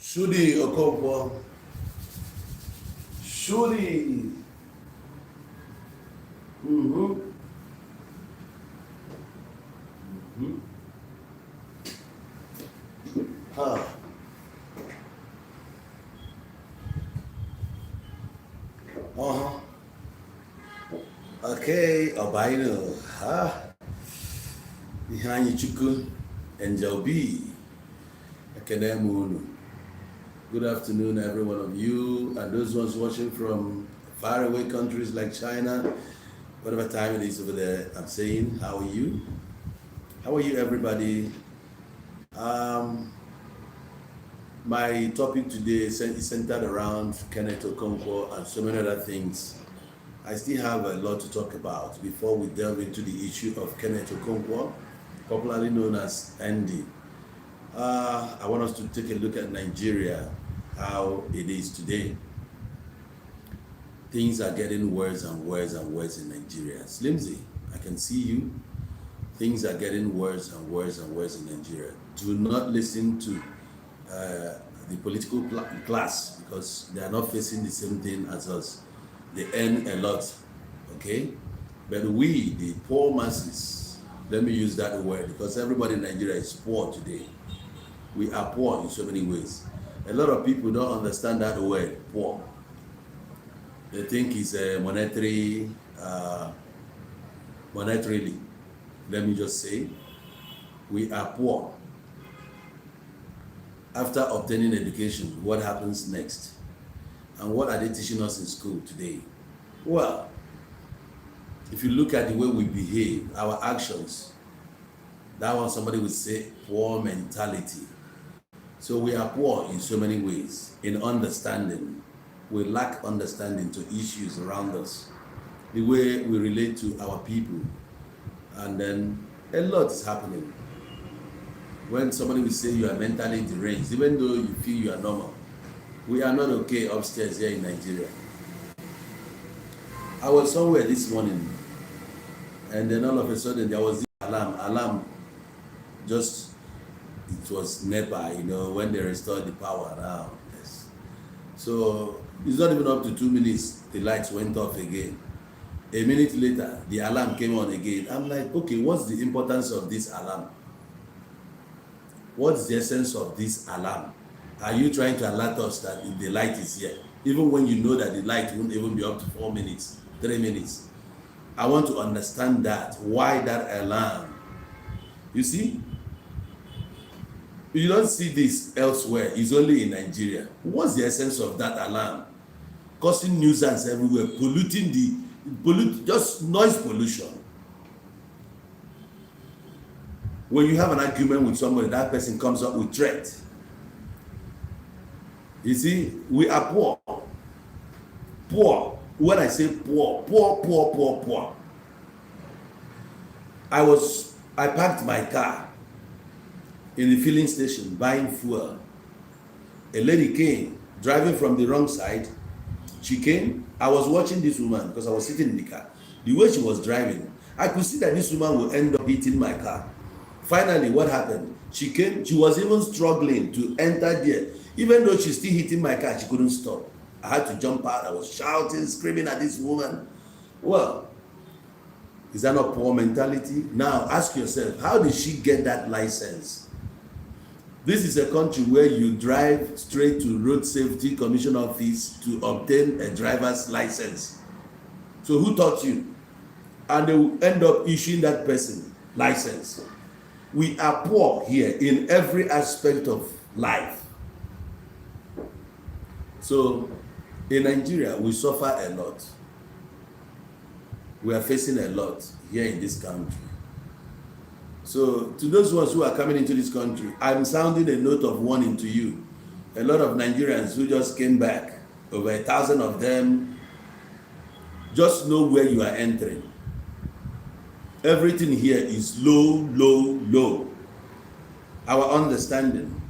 Shudi Okonkwo. Shudi. Huh. Uh-huh. Okay, Obino. Ha. Iheanyi Chukwu, Angel B. Ekene m unu. Good afternoon, every one of you, and those ones watching from faraway countries like China, whatever time it is over there, I'm saying, how are you? How are you, everybody? My topic today is centered around Kenneth Okonkwor and so many other things. I still have a lot to talk about before we delve into the issue of Kenneth Okonkwor, popularly known as Andy. I want us to take a look at Nigeria, how it is today. Things are getting worse and worse and worse in Nigeria. Slimzy, I can see you. Things are getting worse and worse and worse in Nigeria. Do not listen to the political class because they are not facing the same thing as us. They earn a lot, okay? But we, the poor masses, let me use that word because everybody in Nigeria is poor today. We are poor in so many ways. A lot of people don't understand that word, poor. They think it's a monetary, monetarily. Let me just say, we are poor. After obtaining education, what happens next? And what are they teaching us in school today? Well, if you look at the way we behave, our actions, that one somebody would say poor mentality. So we are poor in so many ways, in understanding. We lack understanding to issues around us, the way we relate to our people. And then a lot is happening. When somebody will say you are mentally deranged, even though you feel you are normal, we are not okay upstairs here in Nigeria. I was somewhere this morning, and then all of a sudden there was this alarm. Alarm just, it was NEPA, you know, when they restored the power now. Yes. So it's not even up to 2 minutes, the lights went off again. A minute later, the alarm came on again. I'm like, okay, what's the importance of this alarm? What's the essence of this alarm? Are you trying to alert us that the light is here? Even when you know that the light won't even be up to 4 minutes, 3 minutes. I want to understand that. Why that alarm? You see, you don't see this elsewhere. It's only in Nigeria. What's the essence of that alarm? Causing nuisance everywhere, polluting the pollute just noise pollution. When you have an argument with somebody, that person comes up with threat. You see, we are poor. Poor. When I say poor, poor, poor, poor, poor. I parked my car in the filling station buying fuel. A lady came driving from the wrong side. She came. I was watching this woman because I was sitting in the car. The way she was driving, I could see that this woman will end up hitting my car. Finally, what happened? She came, she was even struggling to enter there. Even though she's still hitting my car, she couldn't stop. I had to jump out. I was shouting, screaming at this woman. Well, is that not poor mentality? Now ask yourself, how did she get that license? This is a country where you drive straight to Road Safety Commission office to obtain a driver's license. So who taught you? And they will end up issuing that person license. We are poor here in every aspect of life. So in Nigeria, we suffer a lot. We are facing a lot here in this country. So to those ones who are coming into this country, I'm sounding a note of warning to you. A lot of Nigerians who just came back, over 1,000 of them, just know where you are entering. Everything here is low, low, low. Our understanding.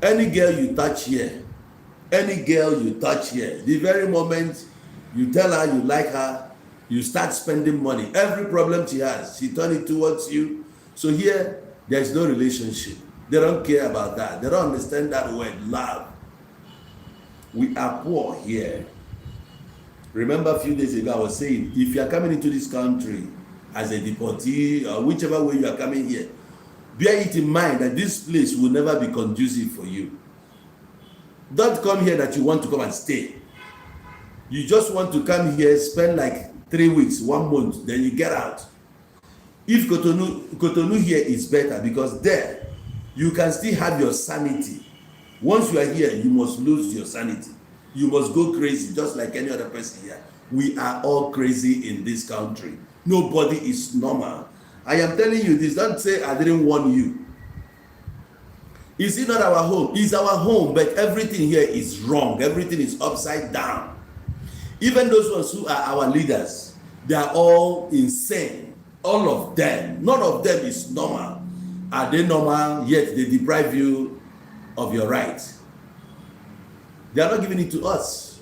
Any girl you touch here, any girl you touch here, the very moment you tell her you like her, you start spending money. Every problem she has, she turn it towards you. So here, there's no relationship. They don't care about that. They don't understand that word, love. We are poor here. Remember, a few days ago, I was saying, if you are coming into this country as a deportee or whichever way you are coming here, bear it in mind that this place will never be conducive for you. Don't come here that you want to come and stay. You just want to come here, spend like 3 weeks, one month, then you get out. If Cotonou here is better because there you can still have your sanity. Once you are here, you must lose your sanity. You must go crazy, just like any other person here. We are all crazy in this country. Nobody is normal. I am telling you this. Don't say I didn't warn you. Is it not our home? It's our home, but everything here is wrong. Everything is upside down. Even those ones who are our leaders, they are all insane. All of them. None of them is normal. Are they normal? Yet they deprive you of your rights. They are not giving it to us.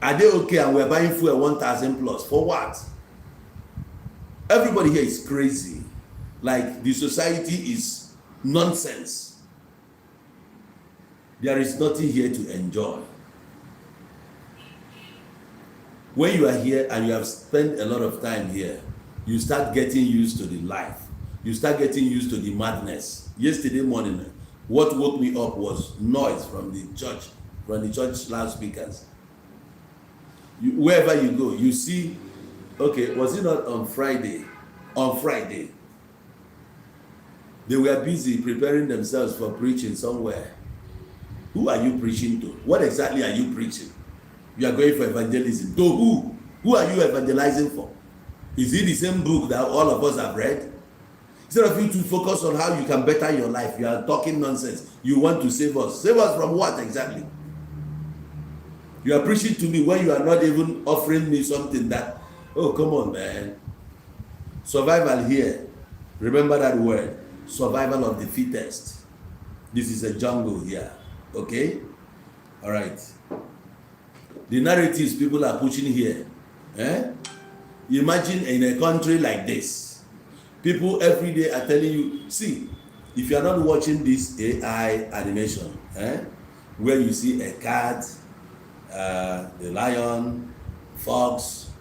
Are they okay and we're buying fuel 1,000 plus? For what? Everybody here is crazy. Like, the society is nonsense. There is nothing here to enjoy. When you are here and you have spent a lot of time here, you start getting used to the life. You start getting used to the madness. Yesterday morning, what woke me up was noise from the church loudspeakers. Wherever you go, you see. Okay, was it not on Friday? On Friday, they were busy preparing themselves for preaching somewhere. Who are you preaching to? What exactly are you preaching? You are going for evangelism. To who? Who are you evangelizing for? Is it the same book that all of us have read? Instead of you to focus on how you can better your life, you are talking nonsense. You want to save us. Save us from what exactly? You are preaching to me when you are not even offering me something that, oh, come on, man. Survival here. Remember that word. Survival of the fittest. This is a jungle here. Okay? All right. The narratives people are pushing here. Eh? Imagine in a country like this, people every day are telling you, see, if you are not watching this AI animation, eh, where you see a cat, the lion, fox,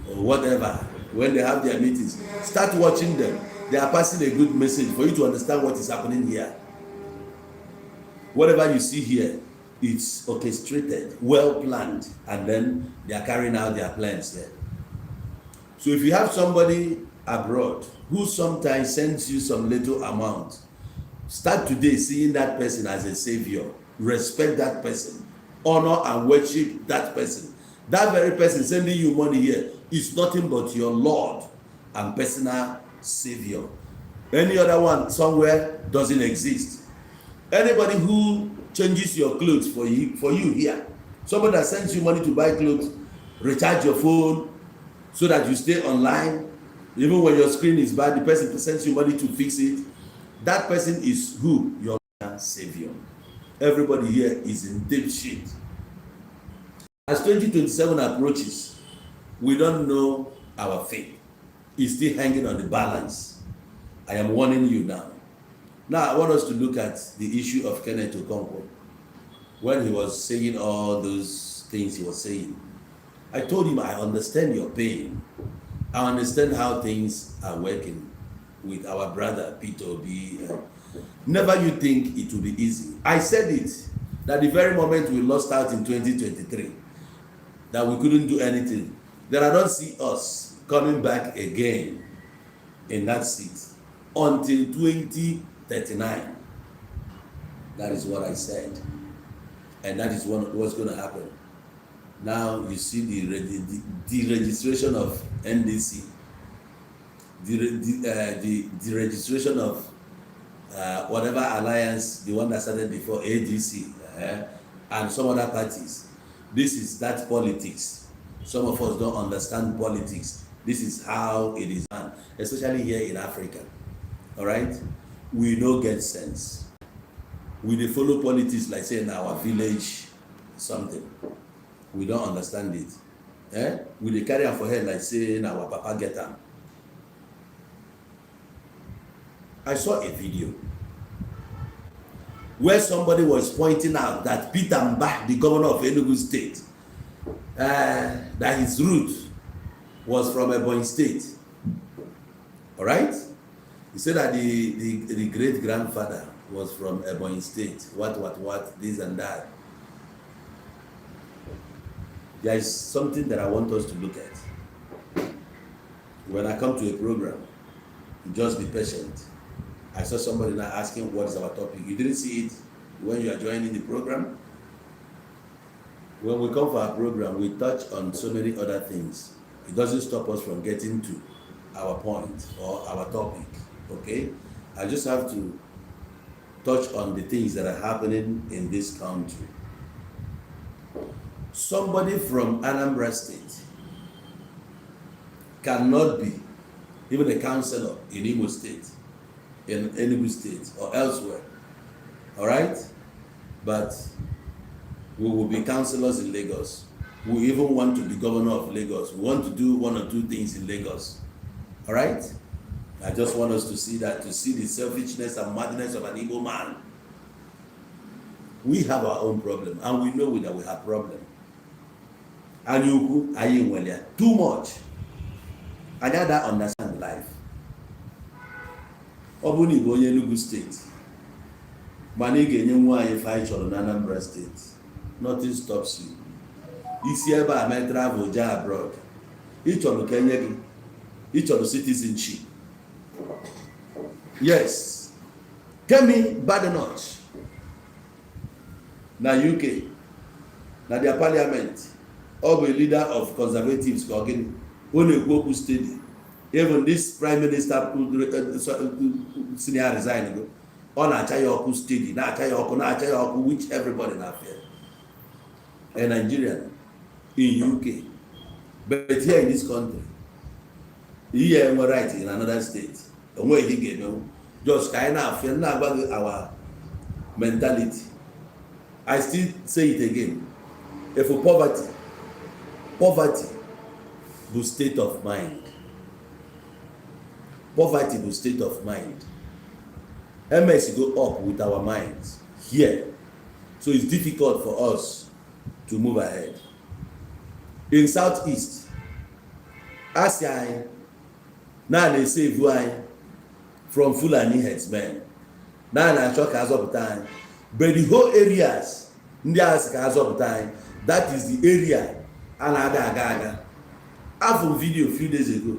or whatever, when they have their meetings, start watching them. They are passing a good message for you to understand what is happening here. Whatever you see here, it's orchestrated, well planned, and then they are carrying out their plans there. So if you have somebody abroad who sometimes sends you some little amount, start today seeing that person as a savior. Respect that person, honor and worship that person. That very person sending you money here is nothing but your Lord and personal savior. Any other one somewhere doesn't exist. Anybody who changes your clothes for you here, somebody that sends you money to buy clothes, recharge your phone so that you stay online, even when your screen is bad, the person sends you money to fix it. That person is who? Your savior. Everybody here is in deep shit. As 2027 approaches, we don't know our fate. It's still hanging on the balance. I am warning you now. Now, I want us to look at the issue of Kenneth Okonkwo. When he was saying all those things he was saying, I told him, "I understand your pain. I understand how things are working with our brother Peter Obi. Never you think it will be easy." I said it that the very moment we lost out in 2023, that we couldn't do anything, that I don't see us coming back again in that seat until 2039. That is what I said. And that is what's going to happen. Now you see the registration of NDC, the registration of whatever alliance, the one that started before ADC, and some other parties. This is that politics. Some of us don't understand politics. This is how it is done, especially here in Africa. All right? We no get sense. We dey follow politics like say in our village something. We don't understand it. Eh? We dey carry am for head like say na our papa get am. I saw a video. where somebody was pointing out that Peter Mbah, the governor of Enugu State, that his root was from Ebonyi State. All right? He said that the great grandfather was from Ebonyi State. What, this and that. There is something that I want us to look at. When I come to a program, just be patient. I saw somebody now asking what is our topic. You didn't see it when you are joining the program? When we come for our program, we touch on so many other things. It doesn't stop us from getting to our point or our topic. Okay? I just have to touch on the things that are happening in this country. Somebody from Anambra State cannot be even a councillor in Imo State, in Enugu State, or elsewhere. All right? But we will be councillors in Lagos. We even want to be governor of Lagos. We want to do one or two things in Lagos. All right? I just want us to see that, to see the selfishness and madness of an Igbo man. We have our own problem, and we know that we have problem. Anya ukwu anyị nwere ya too much. Anyị ada understand life. Ọ bụrụ na ị bụ onye Enugu Steeti, mana ị ga-enye nwa anyị ife anyị chọrọ na Anambra Steeti, nothing stops you. Isi ebe a mee travel jee abroad, ị chọrọ ka enye gị, ị chọrọ citizenship. Yes, Kemi Badenoch na UK, na their parliament, ọ bụ leader of Conservatives, ka ọ gịnị, ọ na-ekwu okwu steady. Even this prime minister si na ya resign go, ọ na-acha ya ọkụ steady, na-acha ya ọkụ, na-acha ya ọkụ, which everybody na-fear. A Nigerian in UK, but here in this country, ihe enwe right in another state, onweghị ihe ị ga-emenwu. Just ka anyị na-afịa na-agwa gị our mentality. I still say it again, if poverty, poverty bụ state of mind. Poverty bụ state of mind. MS go up with our minds here, so it's difficult for us to move ahead. In Southeast, asị anyị na na-esave anyị from Fulani herdsmen, na na-achọ ka azọpụta anyị, but the whole areas ndị agha sị ka azọpụta anyị, that is the area a na-aga aga aga. Afụ video few days ago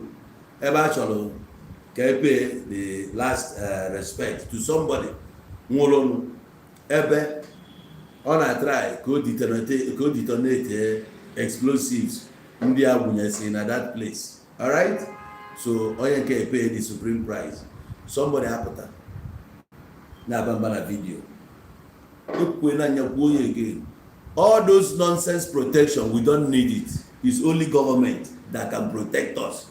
ebe a chọrọ ka e pay the last respect to somebody nwụrụnụ, ebe ọ na-try ka o detonate explosives ndị a gwụnyesi na that place. Alright, so onye nke pay the supreme price, somebody apụta na-aba mba na video ekwukwe na anya kwuo ya again. All those nonsense protection, we don't need it. It's only government that can protect us.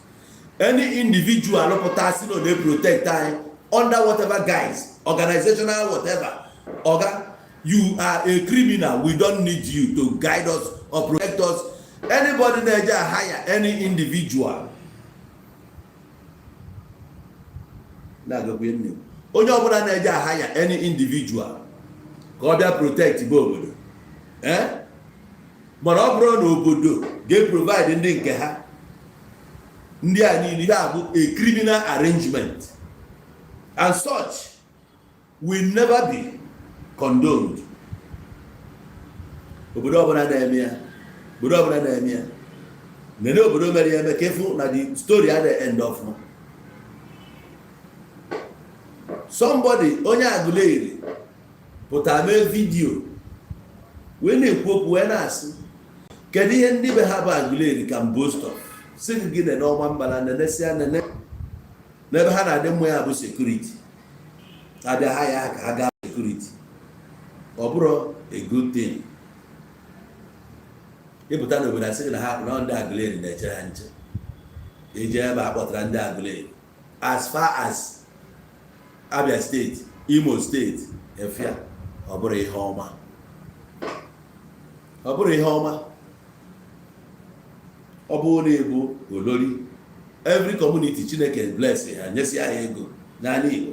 Any individual pụta sị na ọ na-protect anyị under whatever guise, organizational, whatever, oga, you are a criminal. We don't need you to guide us or protect us. Anybody na-eje hire any individual na-agakwa nne, onye ọbụla na-eje hire any individual ka ọ bịa protect bụ obodo, eh, mana ọ bụrụ na obodo ga-provide ndị nke ha, ndị a niile, ihe a bụ a criminal arrangement and such will never be condoned. Obodo ọbụla na-eme ya, obodo ọbụla na-eme ya, nene obodo mere ya eme ka ịfụ na the story adịghị end ọfụma. Somebody, onye Aguleri, pụtara mee video wee na-ekwu okwu, wee na-asị kedu ihe ndị be ha bụ Aguleri can boast of, si gị nene ọma mbala, nenesịa nene n'ebe ha na-adị mma, ya bụ security abịa ha ya ka ha gaa security. Ọ bụrụ a good thing ịpụta n'obodo asị gị na ha na ndị Aguleri na-echere ha nche. Eje ebe a kpọtara ndị Aguleri as far as Abia Steeti, Imo Steeti, efia, ọ bụrụ ihe ọma, ọ bụrụ ihe ọma. Ọ bụrụ na ịbụ olori every community, Chineke bless ha, nyesịa ha ego n'ala Igbo,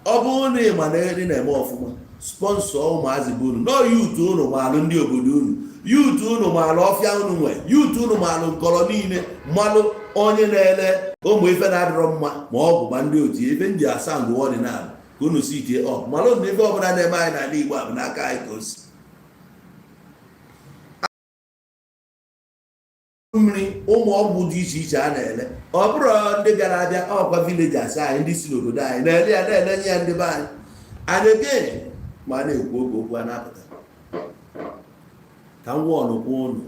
ọ bụrụ na ị ma na ị na-eme ọfụma. Sponsor ụmụazị bụ unu nọ, youth unu maalụ ndị obodo unu, youth unu maalụ ọfịa unu nwe, youth unu maalụ nkọrọ niile, mmalụ onye na-ele ụmụ ife na-adịrọ mma, ma ọ bụ ma ndị otu ife ndị asa ngụ ọdịnala ka unu si tie ọ malụ na ife ọbụla na-eme anyị n'ala Igbo a bụ n'aka anyị ka o si. Mmiri, ụmụ ọgwụ dị iche iche a na-ele, ọ bụrụ ndị bịara abịa, ọkwa villagers anyị, ndị si n'obodo anyị na-ele ya, na-elenye ya ndị be anyị. And again, ma a na-ekwu oge okwu a na-apụta ka m wọnụkwa unu,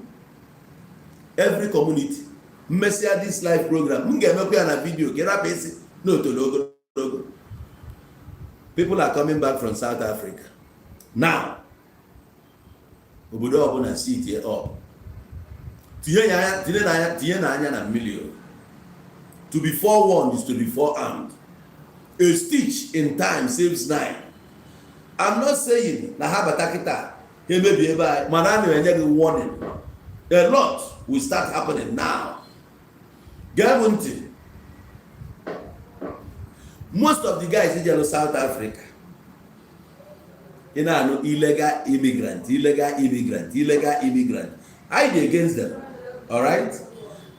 every community mmesịa this live program m ga-emekwa ya na video ka ịrapụ isi n'otolo ogologo. People are coming back from South Africa now. Obodo ọbụla sit up, tinye ya anya, tinye n'anya, tinye n'anya na mmiri o. To be forewarned is to be forearmed. A stitch in time saves nine. I'm not saying na ha bata kịta ha emebi ebe anyị, mana a na-enye gị warning. A lot will start happening now. Gee m ntị, most of the guys jere South Africa, ị na-anụ illegal immigrant, illegal immigrant, illegal immigrant. I dey against them, alright?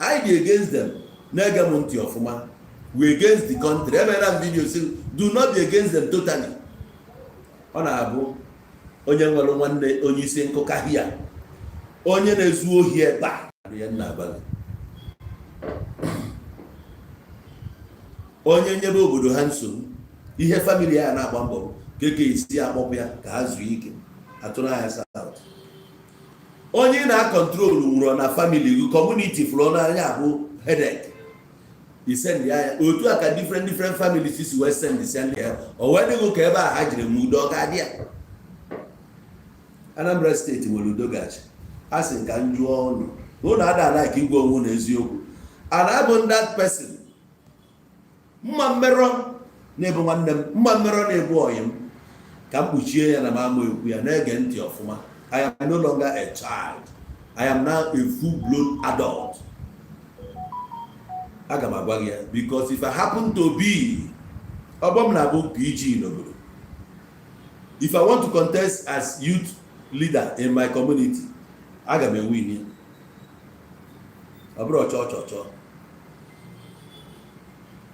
I dey against them. Na-ege m ntị ọfụma, we against the country. Emere m video si do not be against them totally. Ọ na-abụ onye nwere nwanne onye isi nkụka hia, onye na-ezu ohi ebe a ya nna abalị, onye nyebe obodo ha nsogbu, ihe family ya na-agba mbọ bụ ka eke esi akpọpụ ya ka ha zuo ike, atụrụ anya South. Onye na-acontrol nwụrụ na family gị, community fụrụ n'anya bụ headache. Isend ya ya otu a ka different different families si wee send send ya, o wee dịghị ka ebe a ha jiri nwe udo. Ọ ga-adị ya. Anambra Steeti nwere udo gachi. A sị ka m jụọ ọnụ, ụnụ ada ala ka igwe onwe na eziokwu and abụ that person. Mma mmerọ na-ebu nwanne m, mma mmerọ na-ebu ọyị m, ka m kpuchie ya na m ama ekwu ya. Na-ege ntị ọfụma, I am no longer a child. I am now a full-blown adult. Aga m agwa gị ya because if I happen to be ọgbọ m na-abụ PG n'obodo, if I want to contest as youth leader in my community, aga m ewin ya. Ọ bụrụ ọchọ ọchọ ọchọ.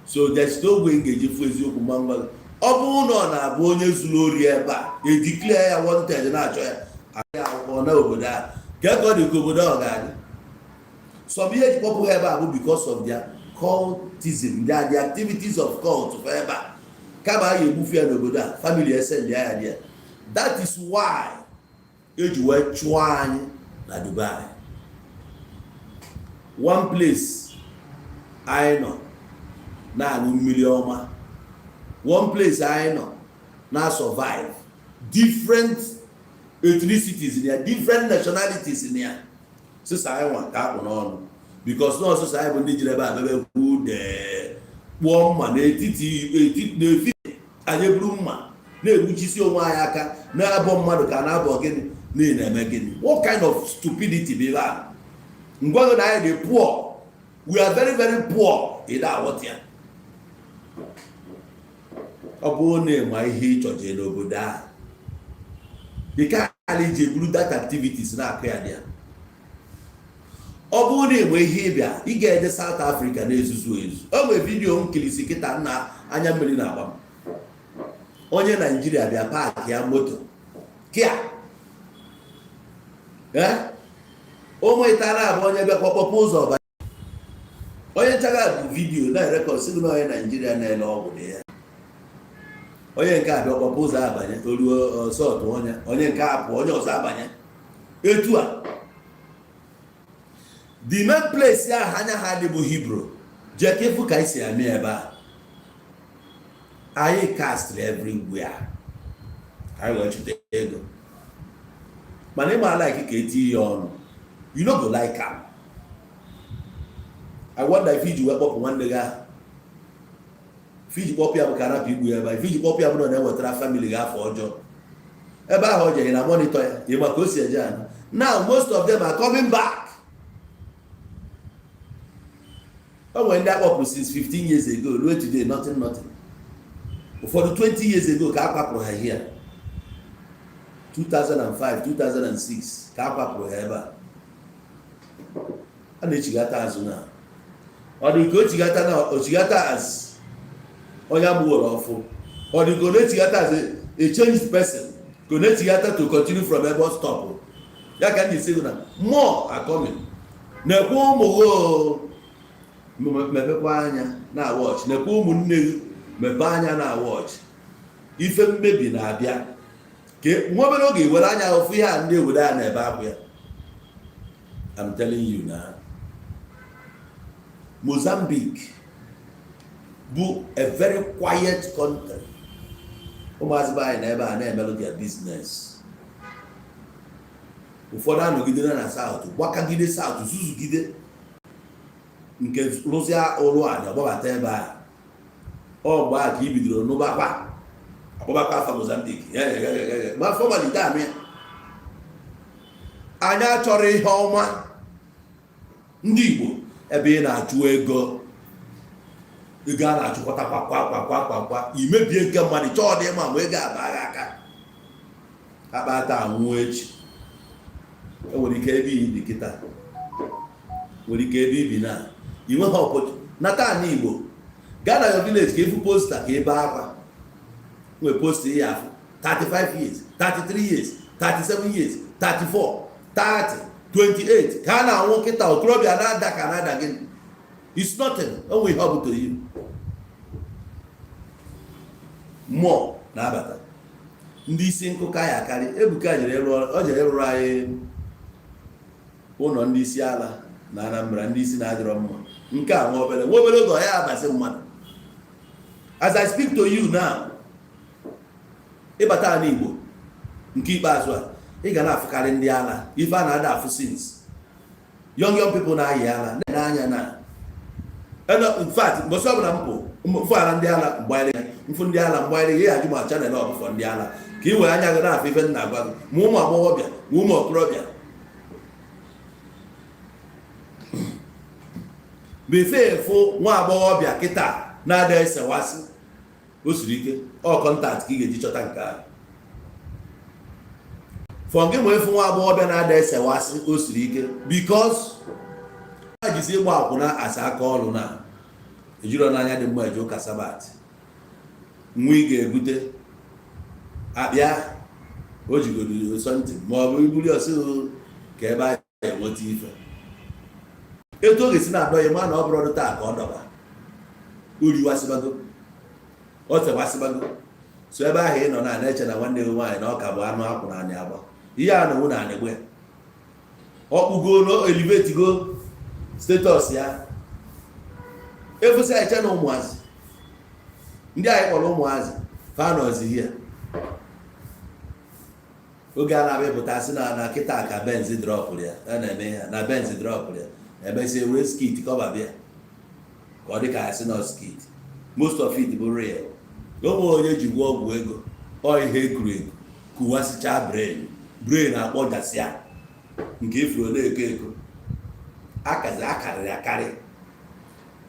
So there's no way m ga-eji fụ eziokwu ma ngwa gị. Ọ bụrụ na ọ na-abụ onye zuru ori ebe a, edeclare ya wanted, na-achọ ya ahịa akwụkwọ na obodo a ka ka ọ dị ka obodo ọ ga-adị. Some ihe eji kpọpụ ha ebe a bụ because of their cultism, the activities of cult for ebe a. Kama a ga-egbufe ya n'obodo a, family esend ya ya. That is why eji wee chụọ anyị na Dubai. One place anyị nọ na-aṅụ mmiri ọma, one place anyị nọ na survive, different ethnicities in ya, different nationalities in ya. Sịsa anyị nwa ka akpụ n'ọnụ because na ọsụsọ anyị bụ ndị jiri ebe a bebe kwu dee kpụọ mma n'etiti etiti n'efifie. Anyị eburu mma na-egbuchisi onwe anyị aka, na-abọ mmadụ ka na-abọ gịnị n'ihi na-eme gịnị. What kind of stupidity bụ ibe a? Ngwa gị na anyị dị poor, we are very very poor. Ịda aghọta ya. Ọ bụrụ na ịma ihe ịchọje n'obodo ahụ, ike ala iji eburu that activities na-akụ ya dị ya. Ọ bụrụ na enwe ihe ịbịa, ị ga-eje South Africa na-ezuzu ezu. O nwere video m kirisi kịta na anya mmiri na-agba m. Onye Naijiria bịa park ya moto kia, ee, ụmụ ịtara abụ, onye bịakwa kpọpụ ụzọ ọba. Onye nchaga bụ video na-erecord sị gị na onye Naijiria na-ele ọgwụ dị ya. Onye nke a bịa kpọpụ ụzọ abanye, oruo ọsọ tụọ onye, onye nke a pụọ, onye ọzọ abanye. Etu a the main place ahụ anya ha dị bụ Hebron. Jee ka ịfụ ka anyị si eme ebe a. Anyị cast everywhere, anyị wee chụta ego, mana ịma like ka eti ya ọnụ, you no go like am. I wonder if iji wee kpọpụ nwanne gị ahụ, if iji kpọpụ ya bụ ka arapụ igbu ya ebe a, if iji kpọpụ ya bụ na ọ na-ewetara family gị afọ ọjọọ ebe ahụ o jere na monitor ya, ị ma ka o si eje ana. Now most of them are coming back. O nwere ndị akpọpụrụ since 15 years ago, ruo today, nothing, nothing. Ụfọdụ 20 years ago ka a kwapụrụ ha here. 2005, 2006 ka a kwapụrụ ha ebe a. A na-echigata azụ na ọ dị ka o chigata na ochigata as onye agbụghọrọ ọfụ. Ọ dị ka ọ na-echigata as a changed person, ka ọ na-echigata to continue from ebe ọ stop ya. Ka m ji sị gị na more are coming. Na-ekwe ụmụ gị o, mepekwa anya na watch. Nekwe ụmụnne gị, mepee anya na watch. Ife mmebi na-abịa ka nwa obere oge were anya ofu ihe a ndị obodo a na-ebe akwa ya. I'm telling you na Mozambique bụ a very quiet country. Ụmụazị be anyị na ebe a na-emelụ their business. Ụfọdụ anọgidere na South, gbakagide South, zuzugide nke rụzie ụlụ anyị, ọgbabata ebe a. Ọ mgbe a ka i bidoro nụbakwa akpọbakwa afa Mozambique ya ya ya ya ya. Ma formerly anụ ya. Anyị achọrọ ihe ọma ndị Igbo. Ebe ị na-achụ ego, ego a na-achụkọta kwa kwa kwa kwa kwa kwa, imebie nke mmadụ, chọọ dị mma ma ego aba gị aka akpata anwụ echi. Enwere ike ebe ibi kịta, nwere ike ebe ibi na ị nweghị ọpọchụ nata ala Igbo. Gaa na your village ka ịfụ poster ka ebe akwa nwee poster ihe afụ 35 years, 33 years, 37 years, 34, 30, 28 ka a na-anwụ kịta. Okorobịa na-ada ka na-ada gịnị? It's nothing. Onwe ihe ọ bụ to you. Mmụọ na-abata ndị isi nkụka ya akarị. Ebuka jere ịrụ, ọ jere ịrụrụ anyị ụlọ ndị isi ala na Anambra, ndị isi na-adịrọ mma. Nke a nwa obere oge ọ ya abasị mmadụ. As I speak to you now, ịbata ala Igbo nke ikpeazụ a, ị ga na-afụkarị ndị ala. Ife a na-ada afụ since, young young people na-ayị ala na-anya na. In fact, mbọsị ọbụla m pụ mfụ ala ndị ala mgbanyere ya, mfụ ndị ala mgbanyere ya, ajụ ma channel ọbụfọ ndị ala ka ị wee anya gị na-afụ ife m na-agwa gị, ma ụmụ agbọghọbịa ma ụmụ okorobịa. Befe efu nwa agbọghọbịa kịta na-ada esewasị, o siri ike. Ọ contact ka ị ga-eji chọta nke ahụ fọ gị. Ma efu nwa agbọghọbịa na-ada esewasị, o siri ike, because a jizi ịgba akwụna asa aka ọrụ na ejiro n'anya dị mma eje ụka Sabbath. Nwa ị ga-ebute akpịa o jigodo something ma ọ bụ ibuli ọsị ka ebe a enweta ife etu ọ ga-esi na-adọ ya, ma na ọ bụrụ taa ka ọ dọba o riwasịbago, ọ tewasịbago. So ebe ahụ ị nọ na na-eche na nwanne gị nwaanyị na ọ ka bụ anụ akwụ na anị agba ihe a na owu na anị gbe ọkpụgo na elevatego status ya efusi eche na ụmụazị ndị anyị kpọrọ ụmụazị fanọzi ya. Oge a na-abịa pụta sị na kịta ka Benz dropụrụ ya, a na-eme ya na Benz dropụrụ ya, emesịa were skit cover bịa ka ọ dị ka asị na skit. Most of it bụ real. Onwe onye ji gwọ ọgwụ ego, ọ ihe ekuru eku kụwasịcha brain, brain akpọjasịa nke ifuru na-eko eko akazi akarịrị akarị.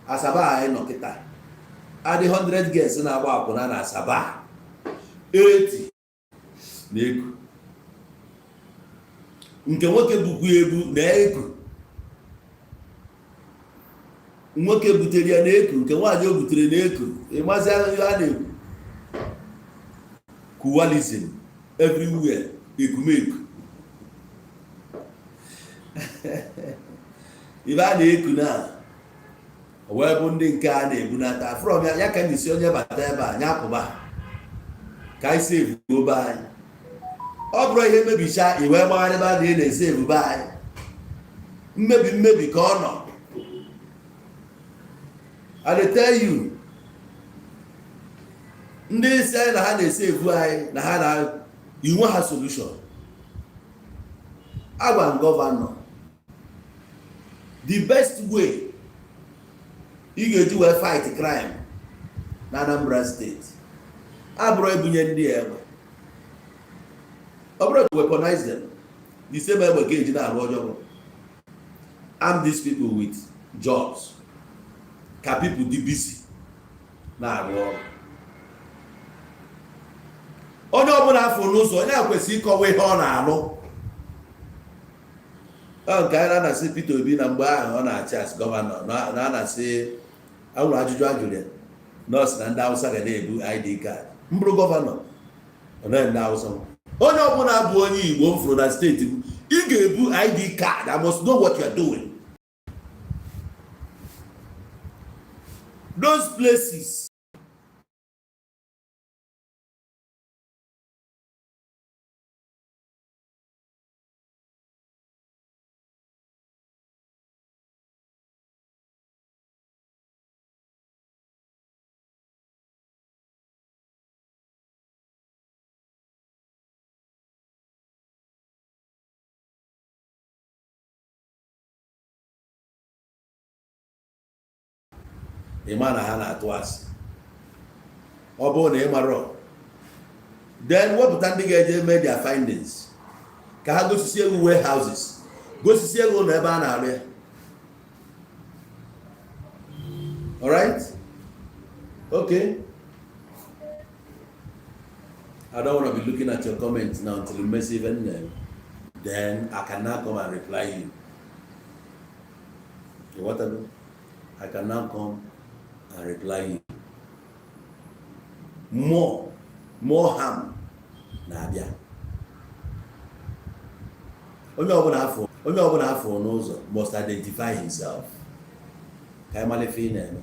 Asaba anyị nọ kịta adị 100 girls na-agba akwụna na Asaba, 80 na-eku. Nke nwoke bukwa ebu na-eku, nwoke butere ya na-eku, nke nwaanyị o butere na-eku. Ịmazi ihe a na-ekwu? Kuwalism everywhere, ekumeku. Ibe a na-eku na wee bụ ndị nke a na-ebunata from ya. Ya ka m si onye bata ebe a nya pụba ka anyị save be anyị. Ọ bụrụ ihe mebicha i wee gbagharịba na ị na-esave be anyị, mmebi mmebi ka ọ nọ. I dey tell you, ndị isi anyị na ha na-esave anyị na ha na inwe ha solution. Agwa m governor, the best way ị ga-eji wee fight crime na Anambra State abụrụ ebunye ndị egbe. Ọ bụrụ to weaponize them, the same egbe ka eji na-arụ ọjọọ. Arm these people with jobs ka people dị busy na-arụ ọrụ. Onye ọbụla afọ n'ụzọ, onye a kwesịrị ịkọwa ihe ọ na-alụ. Ọ nke anyị na-anasị Peter Obi na mgbe ahụ ọ na-achị as governor, na a na-asị anwụrụ ajụjụ a jụrụ ya, nọọsụ na ndị Hausa ga na-ebu ID card. M bụrụ governor, ọ naghị ndị Hausa. Onye ọbụla bụ onye Igbo m fụrụ na steeti m, ị ga-ebu ID card. I must know what you are doing. Those places, ị ma na ha na-atụ asị. Ọ bụrụ na ị marọ, then wepụta ndị ga-eje mee their findings, ka ha gosisi ego warehouses, gosisi ego na ebe a na-arụ ya. Alright, okay, I don't want to be looking at your comments now until you message them. Then I can now come and reply you. What I do? I can now come and reply you. More, more harm na-abịa. Onye ọbụla afọ n'ụzọ must identify himself. Ka anyị mara ife ị na-eme.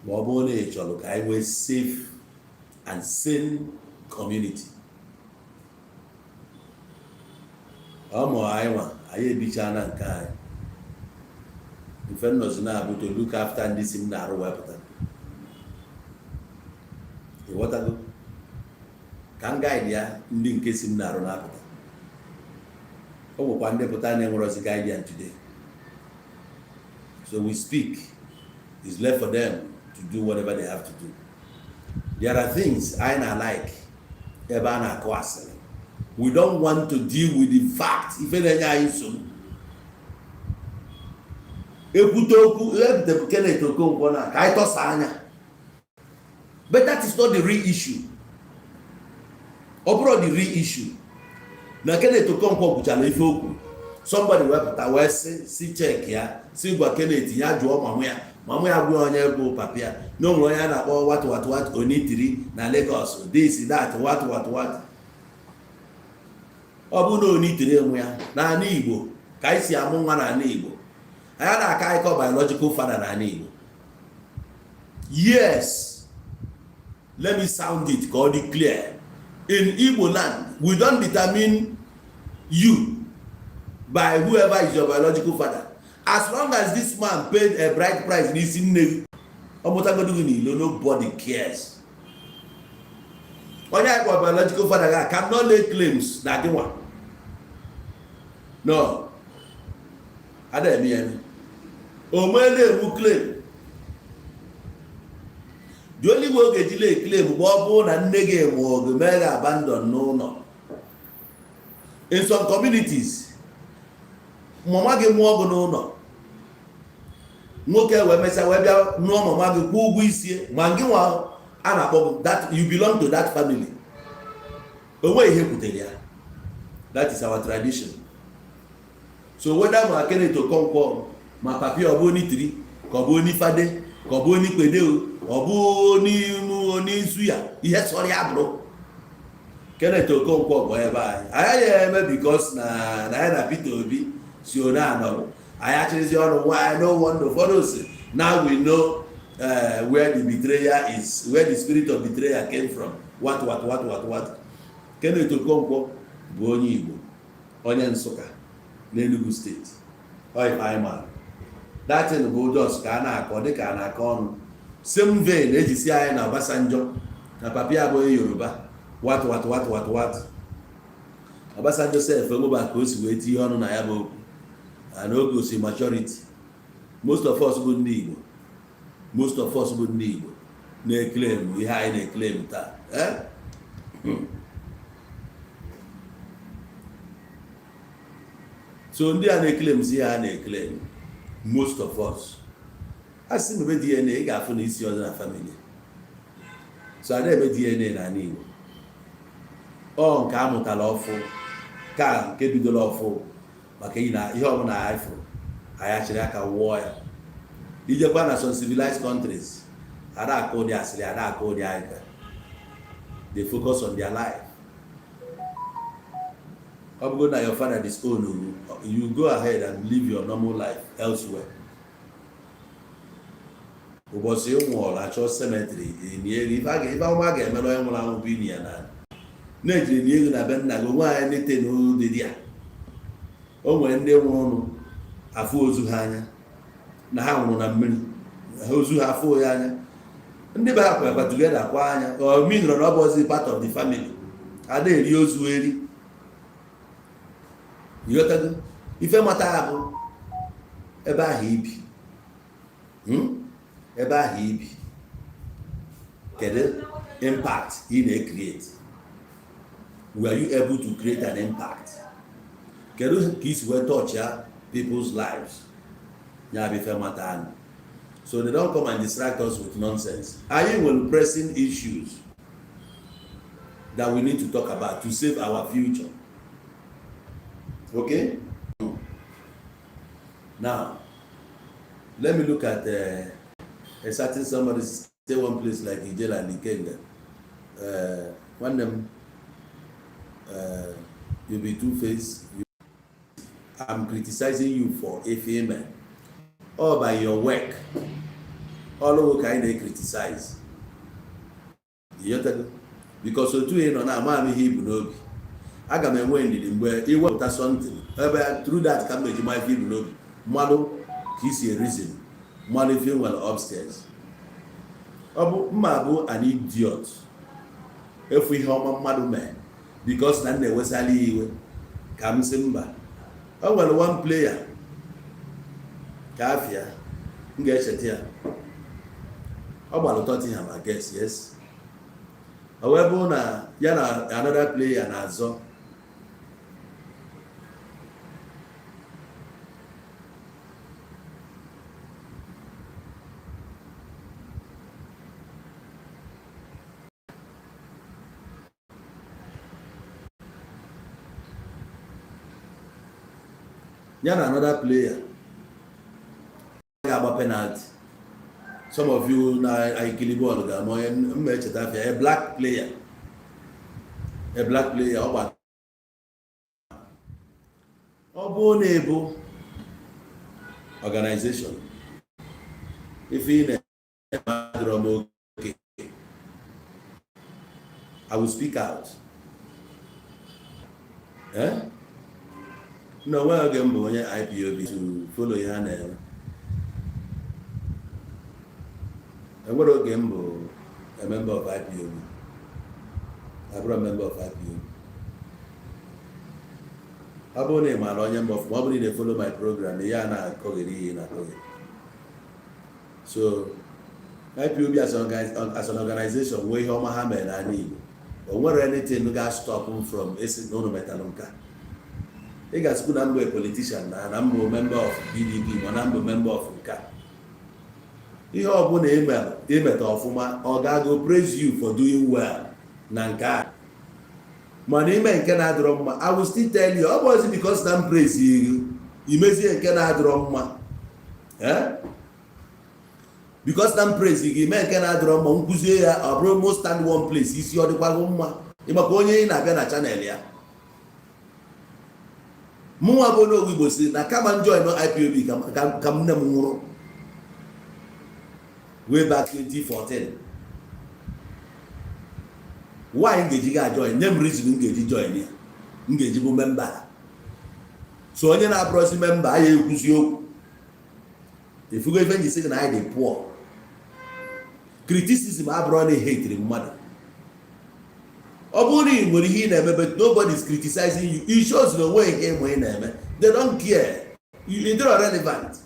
Ma ọ bụrụ na ị chọrọ ka anyị nwee safe and sane community. Ọ mụ anyị nwa, anyị ebichana nke anyị. Ife nnọzi na-abụ to look after ndị si m na-arụ wepụta. Ịghọtago? Ka m guide ya, ndị nke si m na-arụ na-apụta. O nwekwa ndị pụta na-enwerozi guardian today. So we speak, it's left for them to do whatever they have to do. There are things I na like ebe a na-akụ asịrị. We don't want to deal with the fact. Ife na-enye anyị nsogbu, ekwute okwu ebute Kenneth Okonkwo na ka anyị tọsa anya, but that is not the real issue. Ọ bụrụ the real issue na Kenneth Okonkwo kwuchara ife okwu, somebody wepụta wee sị si check ya, si gwa Kenneth ya jụọ mamụ ya, mamụ ya gwa onye bụ papa ya, na o nwere onye a na-akpọ what what what Onitiri na Lagos, this, that, what what what. Ọ bụrụ na Onitiri enwe ya n'ala Igbo, ka anyị si amụ nwa n'ala Igbo, anyị na-aka akọ biological father n'ala Igbo. Yes, let me sound it ka ọ dị clear. In Igbo land, we don't determine you by whoever is your biological father. As long as this man paid a bride price n'isi nne gị, ọ mụtagodo gị n'ilo, nobody cares. Onye akpọ biological father ga cannot lay claims na gị nwa. No, ada eme ya eme. O meela ewu claim. The only way ọ ga-eji lay claim bụ ọ bụrụ na nne gị mụọ gị, mee gị abandon n'ụlọ. In some communities, mama gị mụọ gị n'ụlọ, nwoke wee mesịa wee bịa nụọ mama gị, kwụọ ụgwọ isi, ma gị nwa a na-akpọ gị that you belong to that family. O nweghị ihe kwutere ya. That is our tradition. So whether ma Kenneth Okonkwo, ma papi, ọ bụ Onitiri, ka ọ bụ Onifade, ka ọ bụ Onikpede, ọ bụ onizu ya, ihe sọrọ ya bụrụ, Kenneth Okonkwo bụ ebe anyị anyị ya eme, because na ya na Peter Obi si one anọ anyị achịrịzi ọnụ. Why? No wonder ụfọdụ si now we know where the betrayer is, where the spirit of betrayer came from, what what what what what. Kenneth Okonkwo bụ onye Igbo, onye Nsụka n'Enugu Steeti. Ọ ife anyị maara, datin bụ jos ka a na-akọ dịka a na-akọ ọnụ. Same vein ejisi anyị na Obasanjo na papi abụghị Yoruba, what what what what what. Obasanjo sef enweba ka o si wee tinye ọnụ na ya bụ okwu, and o gosi maturity. Most of us bụ ndị Igbo, most of us bụ ndị Igbo na-eclaim ihe anyị na-eclaim taa, eh? So ndị a na-eclaim si ha na-eclaim, most of us, a sị mebe DNA, ị ga-afụ na isi ọzọ na family. So a na-eme DNA n'ala Igbo. Ọ nke a mụtara ọfụ ka nke bidoro ọfụ, maka iyi na ihe ọbụla anyị fụrụ, anyị achịrị aka wụọ ya. Ijekwa na some civilized countries, ada akụ ụdị asịrị, ada akụ ụdị aka. They focus on their life. Ọ bụgo na your father disown you, you go ahead and live your normal life elsewhere. Ụbọchị ị nwụọrọ, achọ cemetery enyi ego. Ife ọma a ga-emere onye nwụrụ anwụ bụ ini ya na na-ejiri nie ego na be nna gị. Onwe anyị nete n'ụdịdị ya, o nwere ndị nwụrụ afụ ozu ha anya na ha nwụrụ na mmiri ha, ozu ha afụ ya anya, ndị be ha kwekwa together kwa anya. Ọ minụrụ na ọ bụ ozi part of the family, a na-eri ozu eri. Ịghọtago? Ife mata ya bụ ebe ahụ ibi. Ebe ahụ ibi, kedu impact ị na-create? Were you able to create an impact? Kedu ka isi wee touch ya people's lives? Ya bụ ife mata anyị. So they don't come and distract us with nonsense. Anyị nwere pressing issues that we need to talk about to save our future. Okay, now let me look at a certain somebody stay one place like Ijele and Ikenga. Nwanne m, you be two-faced. I'm criticizing you for ife ime all by your work. Ọlụwo ka anyị na-criticize. Ịghọtago? Because otu ị nọ na-ama m ihe ibu n'obi, aga m enwe ndidi mgbe iwepụta something ebe through that ka m eji ma ife ibu n'obi, mmadụ ka isi reason, mmadụ ife nwere upstairs. Ọ bụ mma bụ an idiot efu ihe ọma mmadụ mee because na m na-ewesala ya iwe ka m sị mba. O nwere one player ka afịa m ga-echeta ya, ọ gbara Tottenham, I guess. Yes, o wee bụrụ na ya na another player na-azọ. Ya na another player ga-agba penalty. Some of you na-ekiri bọọlụ ga-ama onye mma echeta afịa, a black player, a black player. Ọ gba, ọ bụrụ na ebu organization, ife ị na-eme adịrọ m oke, I will speak out. Eh? Na onwe oge m bụ onye IPOB to follow ihe a na-eme. Enwere oge m bụ a member of IPOB. Abụrụ a member of IPOB. Ọ bụrụ na ị maara onye mbụ ọfụma, ọ bụrụ na ị na-follow my program, ya na-akọgheri ihe na-akọgheri. So IPOB as an organization nwee ihe ọma ha mere n'ala Igbo, o nwere anything ga-stop m from esi na ụnụ metalụ nka. Ị ga-asịkwu na mbụ a politician, na mbụ member of PDP, ma na mbụ member of nka. Ihe ọbụla imeta ọfụma, ọ ga-go praise you for doing well na nke a. Mana ime nke na-adịrọ mma, I will still tell you. Ọ bụ ozi because na m praise you, imezie nke na-adịrọ mma. Eh? Because na m praise gị, ime nke na-adịrọ mma, nkwuzie ya, ọ bụrụ mo stand one place, isi ọ dịkwago mma. Ịmaka onye ị na-abịa na channel ya. Mụnwa bụ onye Igbo si na kama m join IPOB ka nne m nwụrụ way back 2014. Why m ga-eji ga join? Nye m reason m ga-eji join ya, m ga-eji bụ member. So onye na-abụrụzi member ya ekwuzi okwu efugo. Ife nji sị gị na anyị dị poor. Criticism abụrụ na hatiri mmadụ. Ọ bụrụ na ị nwere ihe ị na-eme but nobody is criticizing you, it shows na onweghị nke ịmụ ị na-eme. They don't care, you dịrọ relevant.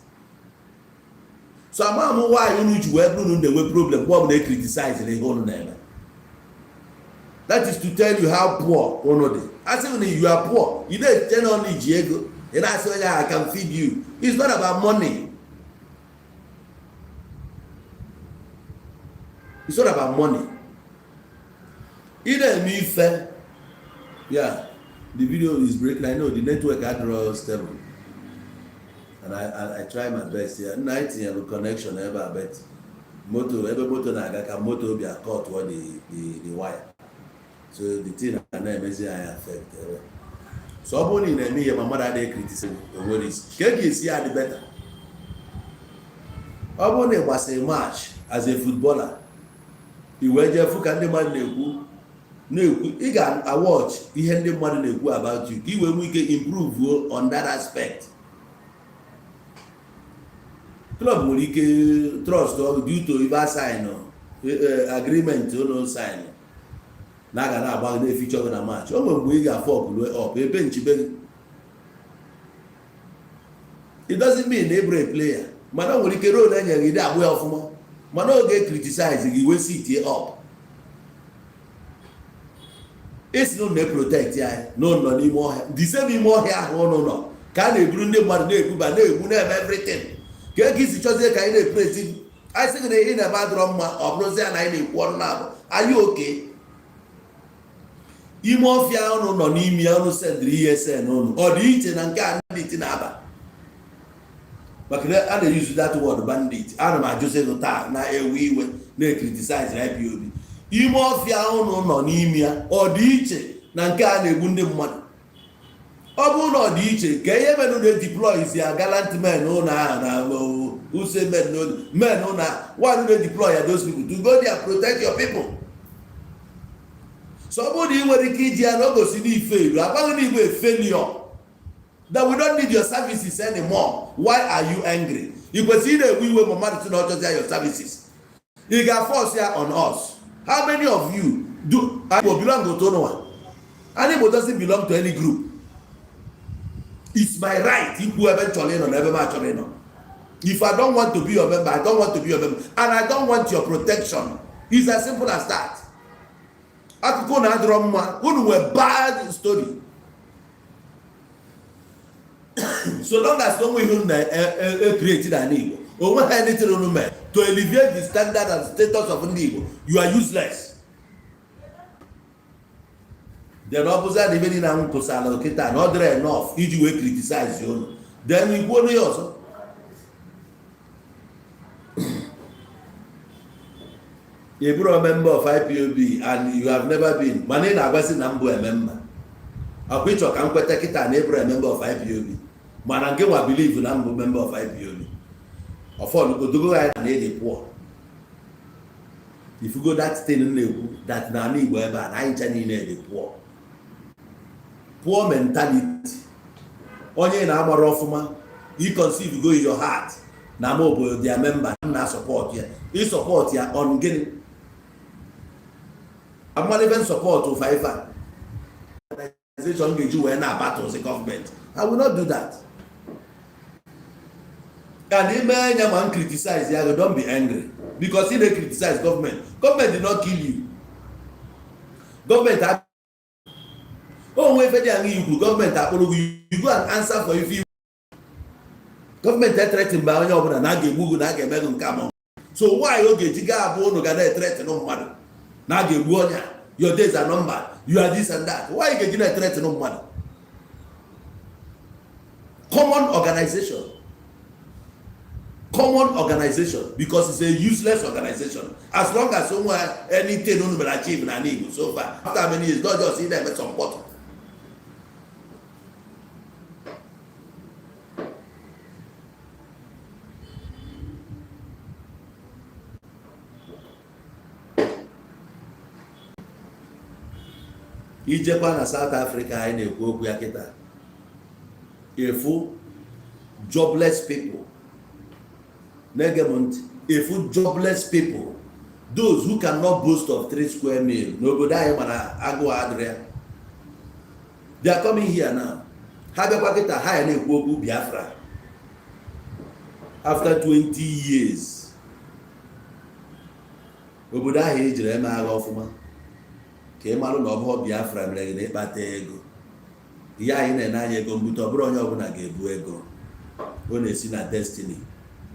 So ama m nwaanyị unu ji wee bụrụ na unu na-enwe problem mgbe ọbụla e criticize na ihe unu na-eme. That is to tell you how poor unu dị. Asị m na you are poor. You na-eche na ọnụ iji ego, ị na-asị onye ahụ, "I can feed you." It's not about money. It's not about money. Ị na-eme ife. Yeah, the video is breaking. I know the network adịrọ stable and I try my best here. Nna, anyị tinyere connection ebe a, but moto, ebe moto na-aga ka moto bịa cut the wire, so the thing na na-emezi anyị affect ebe. So ọ bụrụ na ị na-eme ihe ma mmadụ adịghị criticize, o nwere isi ka e ga-esi ya dị better. Ọ bụrụ na ị gbasịrị match as a footballer, i wee jee fụ ka ndị mmadụ na-ekwu na-ekwu, ị ga-awatch ihe ndị mmadụ na-ekwu about you ka ị wee nwee ike improve on that aspect. Club nwere ike trust due to ibe sign agreement ụlọ sign na aga na-agba gị, na-efichọ gị na match. O nwere mgbe ị ga-afọ ọpụlue up ebe nchibe gị. It doesn't mean na ị bụrụ a player, mana o nwere ike role enyere gị dị agbụ ya ọfụma, mana oge criticize gị wee sit up, esi na ụnụ na-eprotect anyị na ụnụ nọ n'ime ọhịa. The same ime ọhịa ahụ ụnụ nọ ka a na-eburu ndị mmadụ, na-ebuba, na-egbu, na-eme everything. Ka ego isi chọzie ka anyị na-epreti anyị sị gị na ihe na-eme adịrọ mma, ọ bụrụzie na anyị na-ekwu ọnụ na-abụ anyị oke ime ọfịa ụnụ nọ n'ime ya. Ụnụ sendịrị ESN ụnụ, ọ dị iche na nke a ndị iti na-aba, maka na a na-use that word bandit. Ana m ajụzi gị taa na-ewe iwe na-ecriticize IPOB, ime ọfịa ụnụ nọ n'ime ya, ọ dị iche na nke a na-egbu ndị mmadụ? Ọ bụrụ na ọ dị iche, ka ihe mere na-edeploy ya gallant men ụnụ ahụ na use men men ụnụ ahụ, why no deploy ya those people to go there protect your people? So ọ bụrụ na ị nwere ike iji ya na o gosi n'ife elu agbaghị na igwe failure, that we don't need your services anymore, why are you angry? Ị kwesịrị ị na-ewe iwe ma mmadụ sị na ọ chọzi your services, ị ga-force ya on us? How many of you do Igbo belong to? Ụnụnwa and Igbo doesn't belong to any group. It's my right ikwu ebe m chọrọ ịnọ na ebe m achọrọ ịnọ. If I don't want to be your member, I don't want to be your member, and I don't want your protection. It's as simple as that. Akụkọ na adịrọ mma, unu nwee bad story. So long as onwe ihe unu na-create n'ala Igbo, onwe ha anything unu mee to elevate the standard and status of ndị Igbo, you are useless. Then ọ bụzi na ibe niile ahụ kwụsara kịta na ọ dịrị enough iji wee criticize unu, then ikwuo ya ọzọ. Ị bụrụ a member of IPOB and you have never been, mana ị na-agwazi na mbụ eme mma ọkwa ịchọ ka m kweta kịta na ị bụrụ a member of IPOB, mana nke nwa believe na mbụ member of IPOB ọfọdụ odogo anyị na ịdị pụọ. Ifugo that thing m na-ekwu that na ala Igbo ebe a na anyị ncha niile dị poor, poor mentality. Onye na-agbara ọfụma, you conceive go in your heart na ama obodo their member m na support ya, ị support ya on gịnị? Amalibe support ụfa ife a organization ga-eji wee na-abatụzi gọọmenti. I will not do that. And ime anya ma m criticize ya, don't be angry because ị na-criticize gọọmenti. Gọọmenti did not kill you. Gọọmenti o nwe ife dị aṅụ ikwu, gọọmenti akpụrụ gị, you go and answer for ife. Gọọmenti ethreaten mgbe onye ọbụla na a ga-egbu gị, na a ga-eme gị nke ama. So why ọ ga-eji gaa abụ ụnụ ga na-ethreaten mmadụ na a ga-egbu onye a, your days are numbered, you are this and that? Why ga-eji na-ethreaten mmadụ? Common organization, common organization, because it's a useless organization. As long as onwe anything unu mere achieve na Igbo so far, after many years, not just ị na-eme some mkpọtụ. Ijekwa na South Africa anyị na-ekwu okwu ya kịta, efu jobless people na-ege m ntị, efu jobless people, those who cannot boast of three square meal n'obodo anyị, mana agụụ adịrị ya, they are coming here now. Ha bịakwa kịta, ha ya na-ekwu okwu Biafra after 20 years. Obodo ahụ ejiri eme agha ọfụma ka ị marụ na ọ bụghị Biafra mere gị na ịkpata ego. Ihe anyị na-ene anya ego mbute, ọ bụrụ onye ọbụla ga-ebu ego, ọ na-esi na destiny.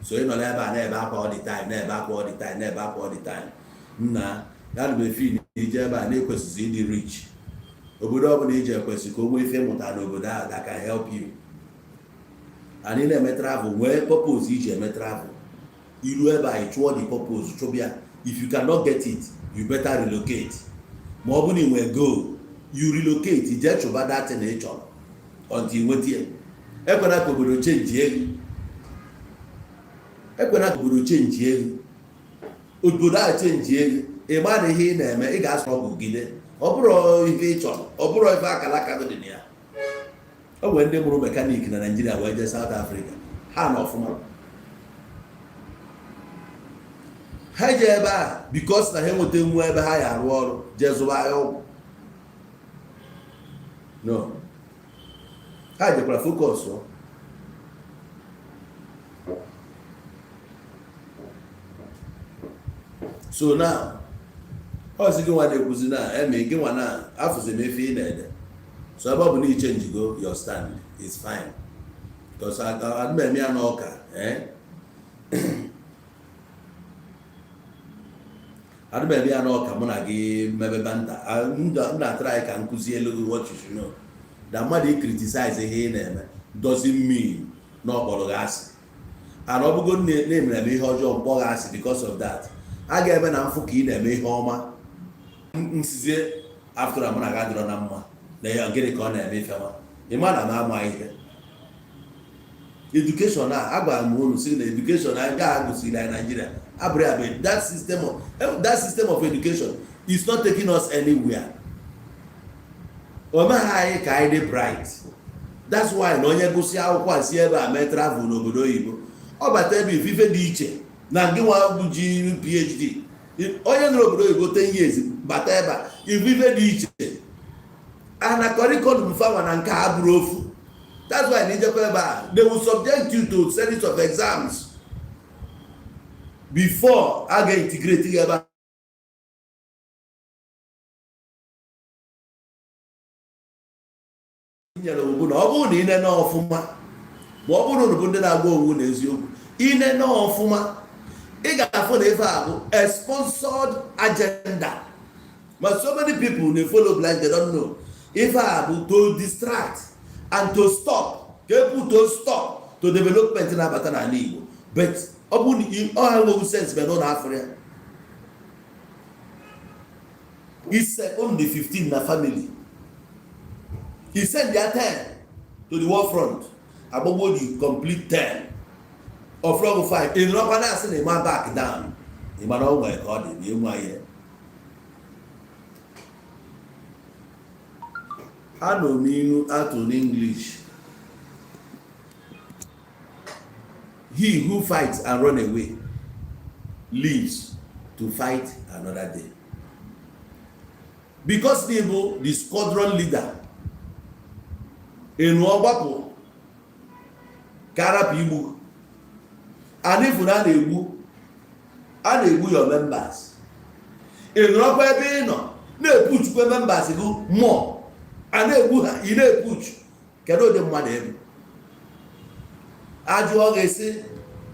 So ị nọ n'ebe a na-ebe akwa all the time, na-ebe akwa all the time, na-ebe akwa all the time. Nna, Ana m efi na ije ebe a na-ekwesịghị ịdị rich. Obodo ọbụla ije ekwesị ka o nwee ife mụta n'obodo ahụ that can help you. Anyị na-eme travel, nwee purpose iji eme travel. Iru ebe a, ị chụọ the purpose, chụbịa. If you cannot get it, you better relocate. Ma ọ bụrụ na ị nwee goal, you relocate, jee chụba that thing ị chọrọ until ị nweta ya. Ekwena ka obodo change ego. Ekwena ka obodo change ego. Obodo a change ego, ị ma na ihe ị na-eme, ị ga-asọ ọgwụ gide. Ọ bụrụ ife ị chọrọ, ọ bụrụ ife akara aka gị dị na ya. O nwere ndị mụrụ mechanic na Naijiria wee jee South Africa. Ha na ọfụma. Ha jee ebe a because na ha enweta nwa ebe ha ya arụ ọrụ, jee zụba ahịa ọgwụ. No, ha jekwara focus ọ. So now, ọ sị gị nwa na-ekwuzi na eme gị nwa na afụzi m efe ị na-ede. So ebe ọ bụ na i change go your stand is fine, because adị m eme ya n'ọka, eh? Adị m eme ya n'ọka. Mụ na gị mmebe banta, m na-atara anyị ka m kụzie elu gị what you should know, that mmadụ i criticize ihe ị na-eme doesn't mean na ọ kpọrọ gị asị. And ọ bụgo na emere m ihe ọjọọ, mkpọ gị asị because of that, a ga-eme na mfụ ka ị na-eme ihe ọma nsizie after mụ na gị adịrọ na mma na ya. Gịnị ka ọ na-eme ife nwa? Ị ma na m ama ihe education a agwara m unu si na education a ga agụsiri anyị Nigeria abụrụ ya bụ that system of education is not taking us anywhere. O meghị anyị ka anyị dị bright. That's why na onye gụsị akwụkwọ a si ebe a mee travel n'obodo oyibo, ọ bata ebe ife dị iche na ngị nwa bụ ji PhD. Onye nọrọ obodo oyibo 10 years bata ebe a, ife dị iche ana curriculum fanwa na nke a bụrụ ofu. That's why na ijekwa ebe a, they will subject you to series of exams before a ga-integrate gị ebe a. Nyere bụ na ọ bụrụ na ị nene ọfụma, ma ọ bụrụ na bụ ndị na-agwa onwe na eziokwu, inene ọfụma, ị ga-afụ na ife a bụ a sponsored agenda. But so many people na follow blind, they don't know. Ife a bụ to distract and to stop ka epu to stop to development na-abata n'ala Igbo. But ọ bụ na ọ ha enweghị sense bụ na afọ ya ise only 15 na family, he send their 10 to the war front, agbagbo the complete 10 of front 5. Ị nọkwa na-asị na ịma back down. Ị mara o nwere ka ọ dị na ịnwa ihe. Anọ m inu atụ n'English: "He who fights and run away lives to fight another day." Because the bụ the squadron leader enu ọgbapụ ka arapụ igbu anifu na a na-egbu your members, ị nọrọkwa ebe ị nọ na-epuchukwe members gị mmụọ a na-egbu ha, ị na-epuchu. Kedu ụdị mmadụ ebe ajụọ ga-esi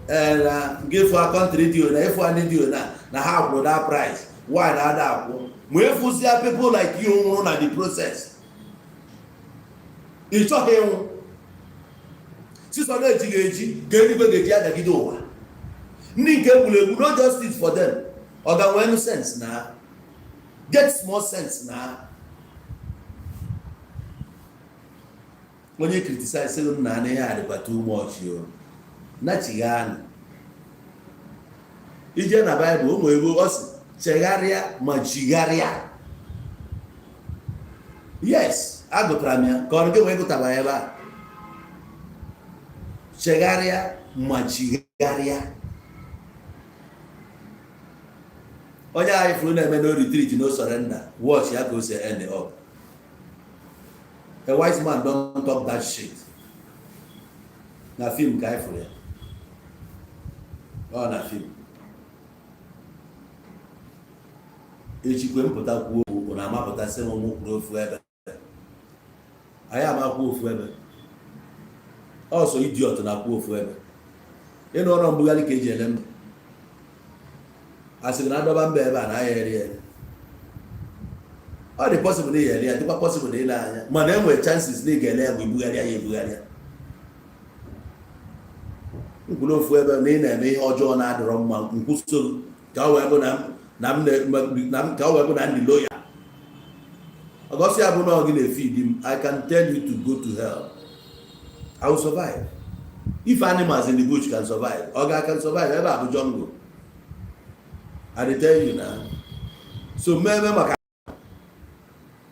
na nke ịfụ country dị na ịfụ ndị dị na ha kwụrụ that price? Why na ada akwụ ma ịfụsịa people like you nwụrụ na the process? Ị chọghị ịnwụ sisọ na-ejighị eji ka eluigwe ga-eji adagide ụwa. Ndị nke egburu egbu, no justice for them. Ọ ga nwee sense na get small sense na onye criticize m na ihe a dịkwa too much o nachighanụ. Ije na Baịbụl, ụmụ ebe ọ sị chegharịa ma chigharịa. Yes, agụtara m ya ka ọ gị nwee gụtara ya ebe a: chegharịa ma chigharịa. Onye anyị fụrụ na-eme no retreat, no surrender, watch ya ka o si end up. A wise man don't talk that shit. Na film ka anyị fụrụ ya, ọ na film. Echikwe mpụta kwuo okwu na amapụta sị m mụ kwuru ofu ebe, anyị amakwu ofu ebe. Ọsọ idiot na-akwụ ofu ebe. Ịnụ ọrụ mbugharị ka eji ele mba. A sịrị na adọba mba ebe a na aya eri ere. Ọ dị possible na ị ga-ele ya, dịkwa possible na ile anya, mana e nwere chances na ị ga-ele ya mgbe ibugharịa ya ebugharịa. Nkwuru ofu ebe na ị na-eme ihe ọjọọ na-adịrọ mma, nkwụso ka ọ wee bụ na m na m ka ọ wee bụ na ndị loyal. Ọgọsị ya bụ na ọ gị na-efidi m, I can tell you to go to hell. I will survive. If animals in the bush can survive, ọ ga can survive ebe a bụ jungle. I dey tell you na so mmemme maka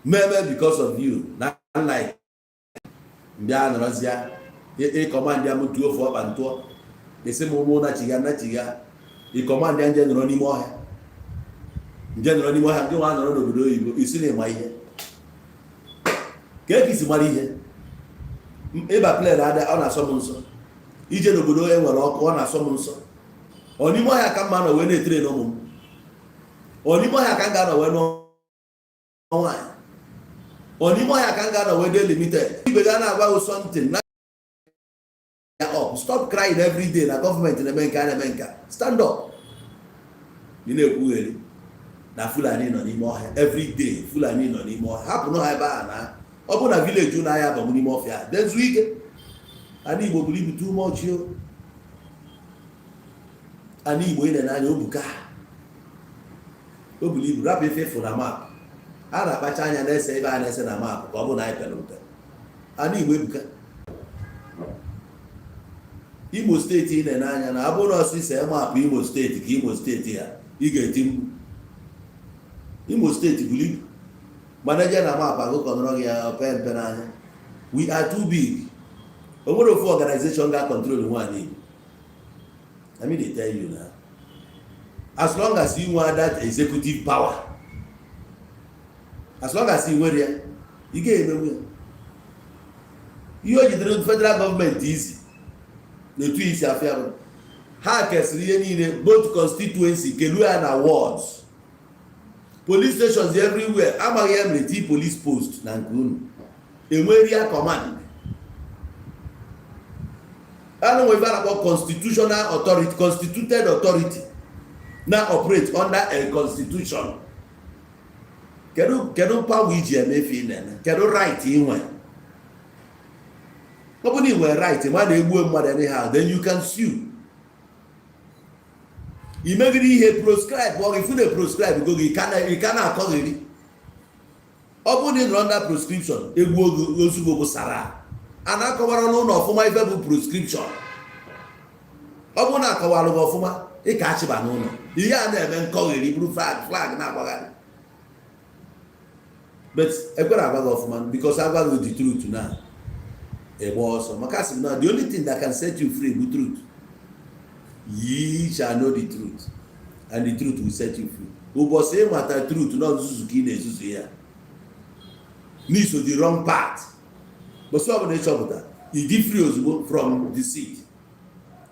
mmemme because of you na like mbịa nọrọzịa ị command ya m tuo ofe ọkpa ntụọ, esi m ụmụ nachiga nachiga. Ị command ya nje nọrọ n'ime ọhịa, nje nọrọ n'ime ọhịa, nke nwa nọrọ n'obodo oyibo. Isi na ịma ihe ka eke isi mara ihe. Ịba plane ada, ọ na-asọ m nsọ. Ije n'obodo e nwere ọkụ, ọ na-asọ m nsọ. Ọ n'ime ọhịa ka mma nọ wee na-etere n'ụmụ m. Ọ n'ime ọhịa ka m ga-anọ wee nụọ nwaanyị. Ọ n'ime ọhịa ka m ga-anọ wee dee limited. Ibe ga na-agwa gị something na up. Stop crying every day na gọọmenti na-eme nke a, na-eme nke a. Stand up. Ị na-ekwugheri na Fulani nọ n'ime ọhịa every day. Fulani nọ n'ime ọhịa, hapụnụ ha ebe a. Na ọ bụ na village ụnụ ahịa abọgbu n'ime ọfịa dezuo ike. Ana Igbo buru ibu too much o. Ana Igbo ị na anya obuka, o buru ibu. Rapụ ife ịfụ na map a na-akpacha anya na-ese ebe a na-ese na map ka ọ bụ na anyị pere mpe. Ana Igbo ebuka. Imo Steeti ị na-ene anya na abụrụ na ọsịsa map Imo Steeti ka Imo Steeti ya, ị ga-eti mkpu. Imo Steeti buru ibu, mana eje na map agụkọnọrọ gị ya pe mpe n'anya. We are too big. O nwere ofu organization ga-control nwaanyị Igbo. I mean, they tell you now, as long as you want that executive power, as long as ị nwere ya, ị ga-emenwu ya. Ihe o jidere federal gọọmenti izi n'etu isi afịa bụ ha kesịrị ihe niile, both constituency kelu ya na wards, police stations everywhere. Amaghị ya mere tii police post na nke unu enweri ya command. Anụ nwe ife a na-akpọ constitutional authority, constituted authority na operate under a constitution. Kedu power iji eme ife ị na-eme? Kedu right ị nwe? Ọ bụrụ na ị nwere right ma na-egbuo mmadụ anyhow, then you can sue. I megide ihe proscribe ọ gị fụ na proscribe go gị, ị ka na-akọghịrị. Ọ bụrụ na ị nọrọ under proscription, egbuo gị ozugbo bụ sara. A na-akọwara n'ụlọ ọfụma ife bụ proscription. Ọ bụrụ na akọwara gị ọfụma, ị ka achịba n'ụlọ. Ihe a na-eme nkọghịrị bụrụ flag na-agbagharị, but ekwere agwa gị ọfụma because agwa gị the truth na ịgba ọsọ, maka asị m na the only thing that can set you free bụ truth. Ye shall know the truth and the truth will set you free. Ụbọchị ịmata truth na nzuzu ka ị na-ezuzu ya n'iso the wrong path, bọsị ọbụla ịchọpụta, ịdị free ozugbo from deceit.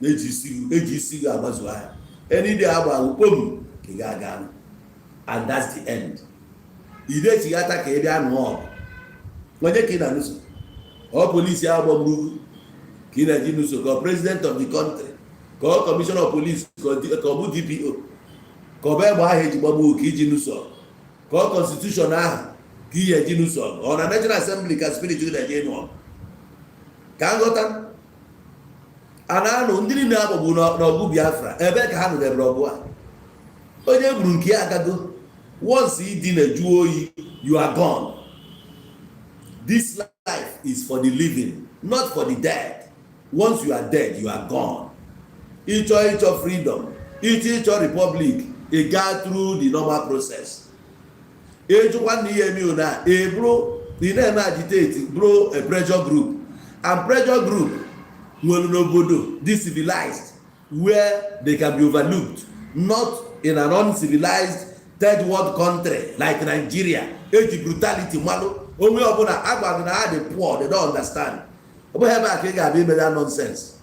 Eji isi gị agbazu ahịa. Any day agba kpom ka ị ga-aga, and that's the end. Ị na-echighata ka ị bịa nụọ ọgụ onye ka ị na-anụso? Ọ polisi ahụ gbagburu ka ị na-eji nụso, ka ọ president of the country, ka ọ commissioner of police, ka ọ bụ DPO, ka ọ bụ egbe ahụ eji gbagbuo ka iji nụso, ka ọ constitution ahụ ka iyi eji nụso, ọ na National Assembly ka spirit gị na-eje ịnụ ọgụ? Ka nghọta a na-anụ ndị niile agbagbu n'ọgụ Biafra, ebe ka ha nụdebere ọgụ a? Onye gburu nke ya agago. Once ịdị na-eju oyi, you are gone. This life is for the living, not for the dead. Once you are dead, you are gone. Ịchọ freedom, ịchọ republic, ị gaa through the normal process. Ịjụkwa na ihe emi na ị bụrụ ị na-eme agitate, bụrụ a pressure group, and pressure group nwere n'obodo dị civilized where they can be overlooked, not in an uncivilized third world country like Nigeria eji brutality malụ onwe ọbụla. Agwa gị na ha dị poor, they don't understand. Ọ bụghị ebe a ka ị ga-abịa ime that nonsense.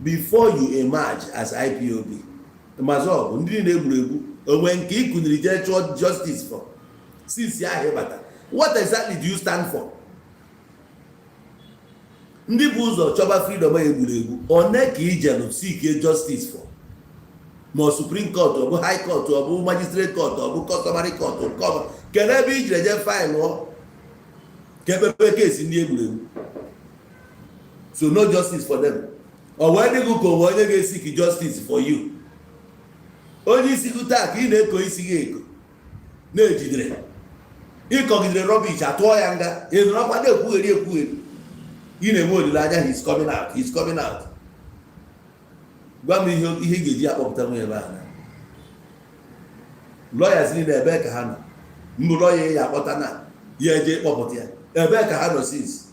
Before you emerge as IPOB, MASSOB, ndị niile egburu egbu, onwe nke ị kụnyere jee chụọ justice for since ahụ ịbata? What exactly do you stand for? Ndị bụ ụzọ chọba freedom a egburu egbu, one ka ijelu seek justice for? Ma ọ Supreme Court, ọ bụ High Court, ọ bụ Magistrate Court, ọ bụ Customary Court, nke ọ bụ, kedu ebe i jiri eje file ka ekpebe case ndị egburu egbu? So no justice for them. Ọ wee dịghị ka onwe onye ga-eseek justice for you. Onye isi gị taa ka ị na-eko isi gị eko na-ejidere ịkọgidere rubbish, atụọ ya nga, ị nọrọkwa na-ekwugheri ekwugheri. Ị na-enwe olileanya, "He's coming out, he's coming out." Gwa m ihe ihe ị ga-eji akpọpụta nwunye ebe ahụ. Lawyers niile, ebee ka ha nọ? Mbụ lawyer ya akpọta na ya eje kpọpụta ya, ebee ka ha nọ since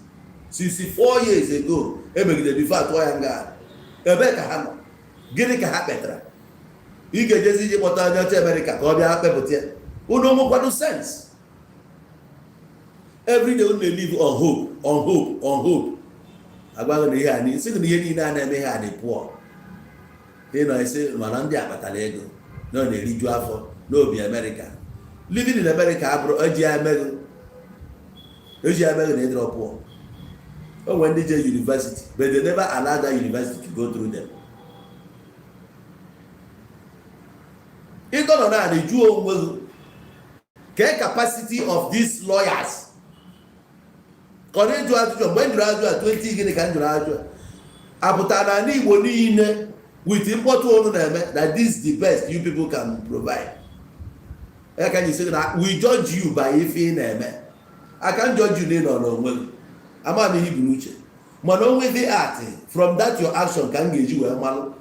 4 years ago emegide before atụọ ya nga? Ebee ka ha nọ? Gịnị ka ha kpetara? Ị ga-ejezi iji kpọta onye ọcha Amerịka ka ọ bịa kpepụta ya? Unu nwekwado sense? Every day unu na-live on hope, on hope, on hope. Agwaghị na ihe a sị gị na ihe niile a na-eme, ihe a dị pụọ. Ịnọ isi mana ndị akpatara ego na ọ na-eriju afọ n'obi Amerịka. Living in America abụrụ eji ya emeghị, eji ya emeghị na ịdịrọ pụọ. O nwere ndị je university, but they never allow that university to go through them. Ịgọnọ naanị jụọ onwe gị, kee capacity of these lawyers? Ka ọ na-eju ajụjụ. Mgbe m jụrụ ajụjụ a, 20 gịnị ka m jụrụ ajụjụ a? Apụta n'ala Igbo niile with mkpọtụ unu na-eme na this the best you people can provide. Ya ka anyị sị na we judge you by ife ị na-eme. I can judge you na ị nọ n'onwe gị, ama m ihe ibu n'uche, mana onwe the art from that your action ka m ga-eji wee malụ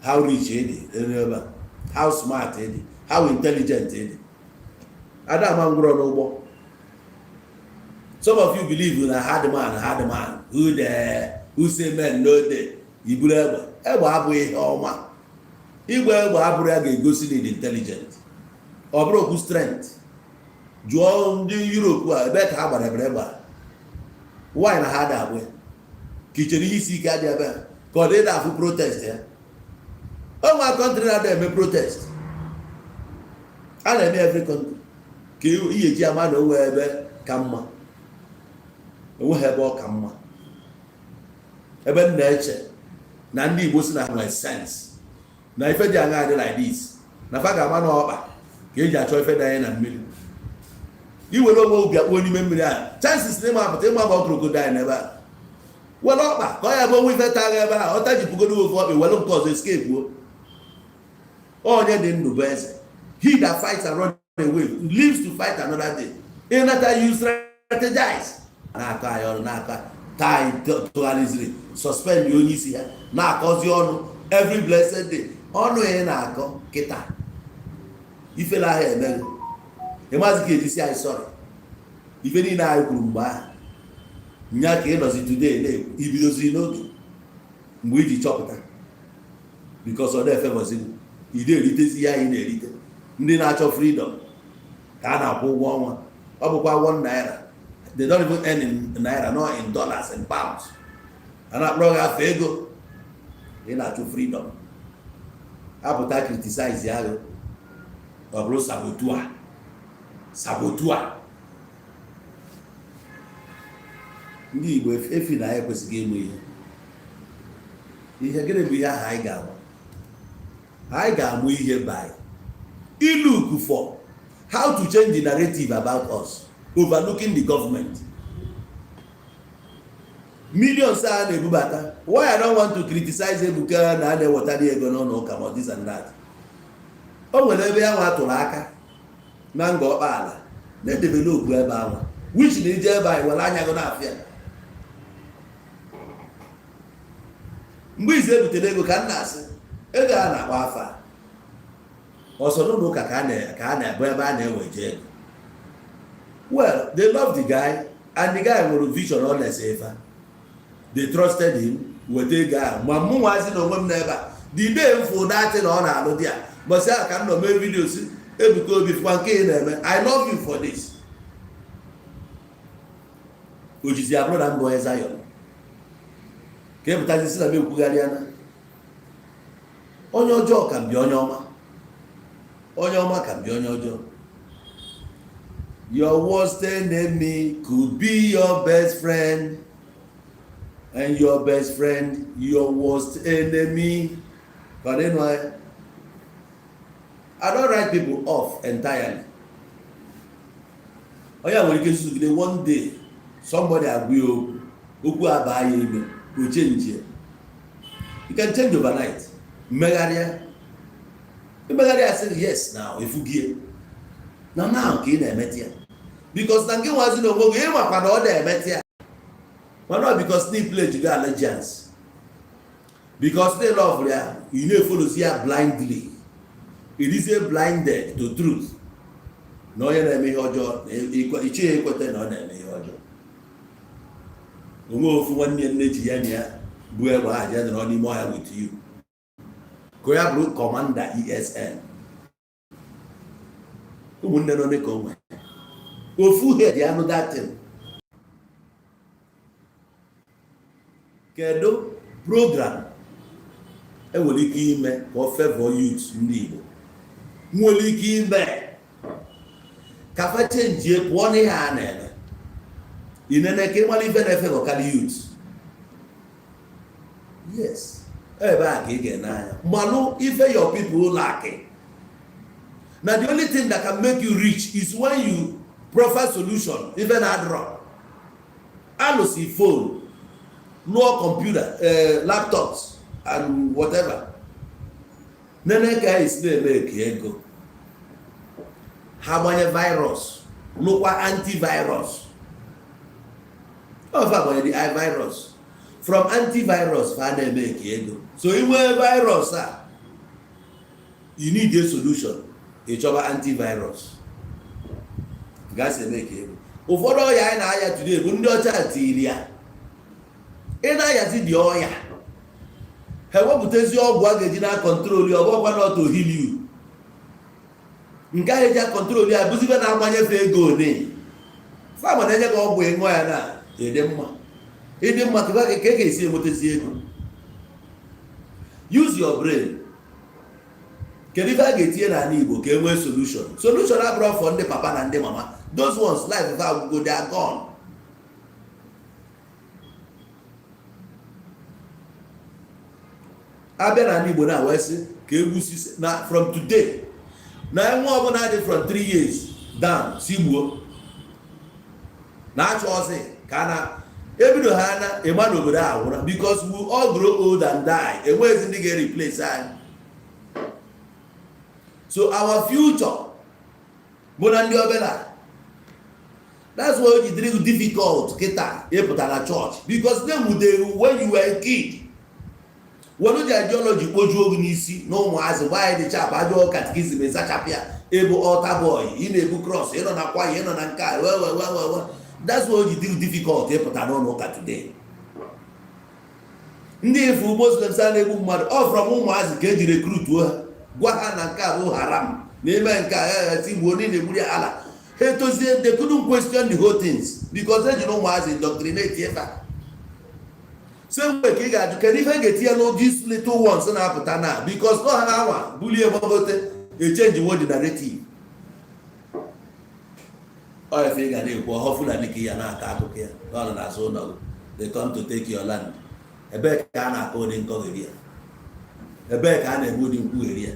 how rich ị dị ebe a, how smart ị dị, how intelligent ị dị. Ada ama ngwụrọ n'ụgbọ. Some of you believe na hard man, hard man who dey, who say men no dey. Iburu egbe, egbe abụghị ihe ọma. Igbe egbe abụrụ ya ga-egosi na ịdị intelligent. Ọ bụrụ okwu strength, jụọ ndị Europe a, ebe ka ha gbara ebere egbe a, why na ha da abụ ya? Ka i chere ihe isi ike adị ebe a ka ọ dị ịda afụ protest ya? O nwe country na-ada eme protest? A na-eme every country ka ihe ji ama na onwe ebe ka mma, onweghị ebe ọ ka mma. Ebe m na-eche na ndị Igbo si na ha nwere sense na ife dị aṅa dị like this, na fa ga-ama na ọkpa ka eji achọ ife dị anya na mmiri. Iwere onwe ubi akpuo n'ime mmiri ahụ, chances na ịma apụta, ịma ma crocodile n'ebe a. Were ọkpa ka ọ ya bụ onwe ife tagha ebe a, ọ tajipụgodo ofu ọkpa, were nke ọzọ escape. Onye dị ndụ bụ eze. He that fights and run away lives to fight another day. Ịnata, you strategize. Na-akọ anyị ọnụ, na-akọ taa, anyị tụgharịziri suspend onye isi ha, na-akọzi ọnụ every blessed day. Ọnụ ya na-akọ kịta, ifele ahụ emeghị. Ịmazi ka ejisi anyị sọrọ ife niile anyị kwuru mgbe ahụ nya ka ị nọzi today na-ekwu. Ibidoziri n'oge mgbe iji chọpụta, because ọ na-efavourzi ide eritezi ihe anyị na-erite. Ndị na-achọ freedom ka a na-akwụ ụgwọ ọnwa, ọ bụkwa 1 naira. They don't even earn in naira, not in dollars and pounds. A na-akpọrọ gị afọ ego. Ị na-achụ freedom, apụta criticize ya, ọ bụrụ saboteur, saboteur. Ndị Igbo efi na anyị ekwesịghị ịmụ ihe. Ihe gịnị bụ ihe ahụ anyị ga-amụ? Anyị ga-amụ ihe by look for how to change the narrative about us, overlooking the government millions a na-ebubata. Why I don't want to criticize Ebuka na a na-ewetara ego n'ụlọ ụka ma this and that, o nwere ebe ya nwa tụrụ aka na nga ọkpaala na-edevelopụ ebe ahụ, which na ije ebe anyị were anya gị na-afịa. Mgbe izu ebutere ego ka m na-asị ego a na-akpọ afa ọsọ n'ụlọ ụka ka a na-ebu ebe a na-eweje ego. Well, they love the guy and the guy nwere vision. Ọ na-ese ife, they trusted him, weta ego ahụ. Ma mụ nwazi na onwe m n'ebe a, the day m fụ datị na ọ na-alụ di ya, bọsị ahụ ka m nọ mee video si, "Ebuka Obi, fụkwa nke ị na-eme, I love you for this." Ojizi abụrụ na mbụ onye Zion ka epụtazi si na m ekwugharịa na onye ọjọọ ka m bi onye ọma, onye ọma ka m bi onye ọjọọ. Your worst enemy could be your best friend and your best friend your worst enemy. Ka ọ dị nụ ya. I don't write people off entirely. Onye a nwere ike zuzugide, one day somebody agwa ya okwu, okwu abaa ya ime, o change ya. You can change overnight. Mmegharịa mmegharịa, sị yes, now efugie na now ka ị na-emeta ya, because na nke nwazi na onwe gị, ịmakwa na ọ na-emeta ya, mana ọ because na pledge go allegiance, because they love ya, you na-efollowzi ya blindly. It is a blinded to truth na onye na-eme ihe ọjọọ na iche ya ekweta na ọ na-eme ihe ọjọọ. Onwe ofu nwanne ya nne ji ya na ya bụ egbe ha jee nọrọ n'ime ọhịa with you, ka ya bụrụ commander ESN. Ụmụnne nọ ka o nwere ofu head ya nụ datin. Kedu program enwere ike ime ka ọ favor youth ndị Igbo, nwere ike ime ka fa changie pụọ n'ihe a na-eme? Inene ka ịmara ife na-efe gọkarị youth. Yes, ebe a ka ị ga-ene anya malụ ife your people lack. Na the only thing that can make you rich is when you proffer solution. Ife na-adịrọ alụsi phone, lụọ computer, laptops and whatever, nene ka esi na-eme ka ego ha gbanye virus, lụkwa antivirus. Ọfa gbanye the virus, from antivirus fa na-eme ka ego. So inwe virus a, you need a solution, ị chọba antivirus gasị eme ka ego. Ụfọdụ ọya anyị na-aya today bụ ndị ọcha tiri ya. Ị na-ayazi dị ọya, ha ewepụtazi ọgwụ a ga-eji na control ya. Ọgbọkwa not to heal you. Nke ahụ eji acontrol ya bụzibe na-agbanyefe ego one fama na-enye gị ọgwụ, ịṅụọ ya na ịdị mma, ịdị mma. Ka ka e ga-esi enwetazi ego? Use your brain. Kedu ife a ga-etinye n'ala Igbo ka e nwee solution? Solution abụrụ for ndị papa na ndị mama. Those ones, life fa agwụgo, they are gone. Abịa n'ala Igbo na wee sị ka egwusi na from today na enwe ọbụla dị from 3 years down si gbuo na-achọ ọsị ka a na ebido ha na ịma n'obodo a nwụra, because we all grow old and die. Enweghịzi ndị ga-replace anyị. So our future bụ na ndị obere. That's why o ji dịrị difficult kịta ịpụta na church, because dem nwudere when you were a kid, were ji ideology kpojuo gị n'isi na ụmụazị gba anyị dị chap ajụọ catechism, ịzachapụ ya, ịbụ altar boy, ị na-ebu cross, ịnọ na kwaya, ịnọ na nke a, wee wee wee wee. That's why o ji dịrị difficult ịpụta n'ụlọ ụka today. Ndị ifu Muslims a na-egbu mmadụ, ọ from ụmụazị ka eji recruituo ha, gwa ha na nke a bụ haram, na ime nke a tigbuo niile egburi ala ha. Etozie, they couldn't question the whole things because eji na ụmụazị indoctrinate efe. Same way ka ị ga-ajụ, kedu ife ga-etinye na these little ones na-apụta na, because no ha anwa bulie gbagote, echange wo the narrative. Ọ efe ị ga na-ekwu ọhọ Fulani ka ya na-akọ akụkọ ya na ọ nọ n'azụ ụlọ gị. They come to take your land. Ebee ka a na-akọ ụdị nkọgheri ya? Ebee ka a na-eme ụdị nkwugheri ya?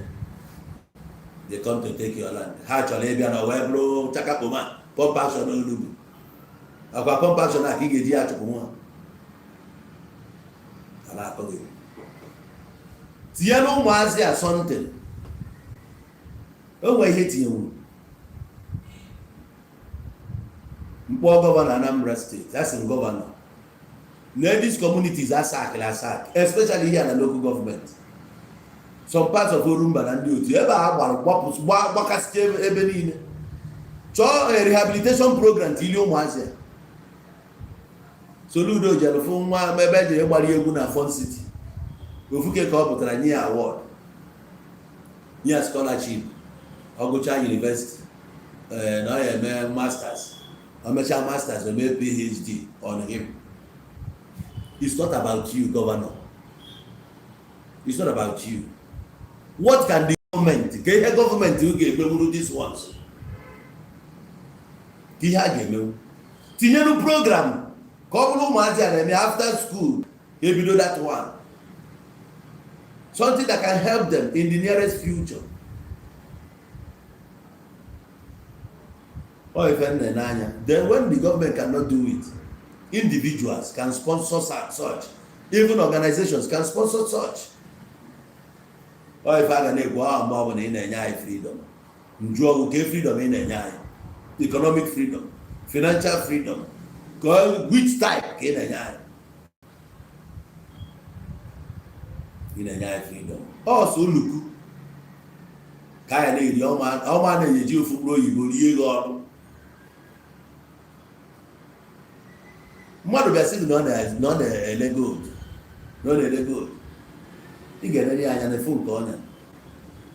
They come to take your land. Ha chọrọ ịbịa na wee bụrụ chakakpoma pump action n'Enugu. Akwa pump action a ka ị ga-eji ya chụpụ nwa ala akọghị. Tinye na ụmụazị a something. O nwere ihe tinyewuru mkpọ governor Anambra State. Asị m governor na these communities asakịrị asak, especially here na local government, some parts of Orumba na ndị otu ebe a gbara gbakasịcha ebe niile. Chọọ a rehabilitation program tili ụmụazị a. Soludo jere fụ nwa ebe ejere gbara egwu na Fun City ofuke ka ọ pụtara, nye ya award, nye ya scholarship, ọ gụchaa university na ọ ya eme masters, o mechaa masters, o mee PhD on him. It's not about you, governor. It's not about you. What can the government, ka ihe gọọmenti ga-emenwuru these ones, ka ihe a ga-emenwu? Tinyelu program ka ọ bụrụ ụmụazị a na-eme after school, ebido that one, something that can help them in the nearest future. Ọ ife nne n'anya. Then when the government cannot do it, individuals can sponsor such, even organizations can sponsor such. Ọ ife a ga na-ekwu ahụ, mgbe ọ bụla ị na-enye anyị freedom, nju ọgụ ka freedom ị na-enye anyị, economic freedom, financial freedom, ka which type ka ị na-enye anyị? Ị na-enye anyị freedom ọsọ oluku ka anyị na-eri ọma na-eji ofu mkpụrụ oyibo rie gị ọrụ. Mmadụ bịa sị gị na ọ na-ele gold, na ọ na-ele gold, ị ga-enere ya anya na efu nke ọnya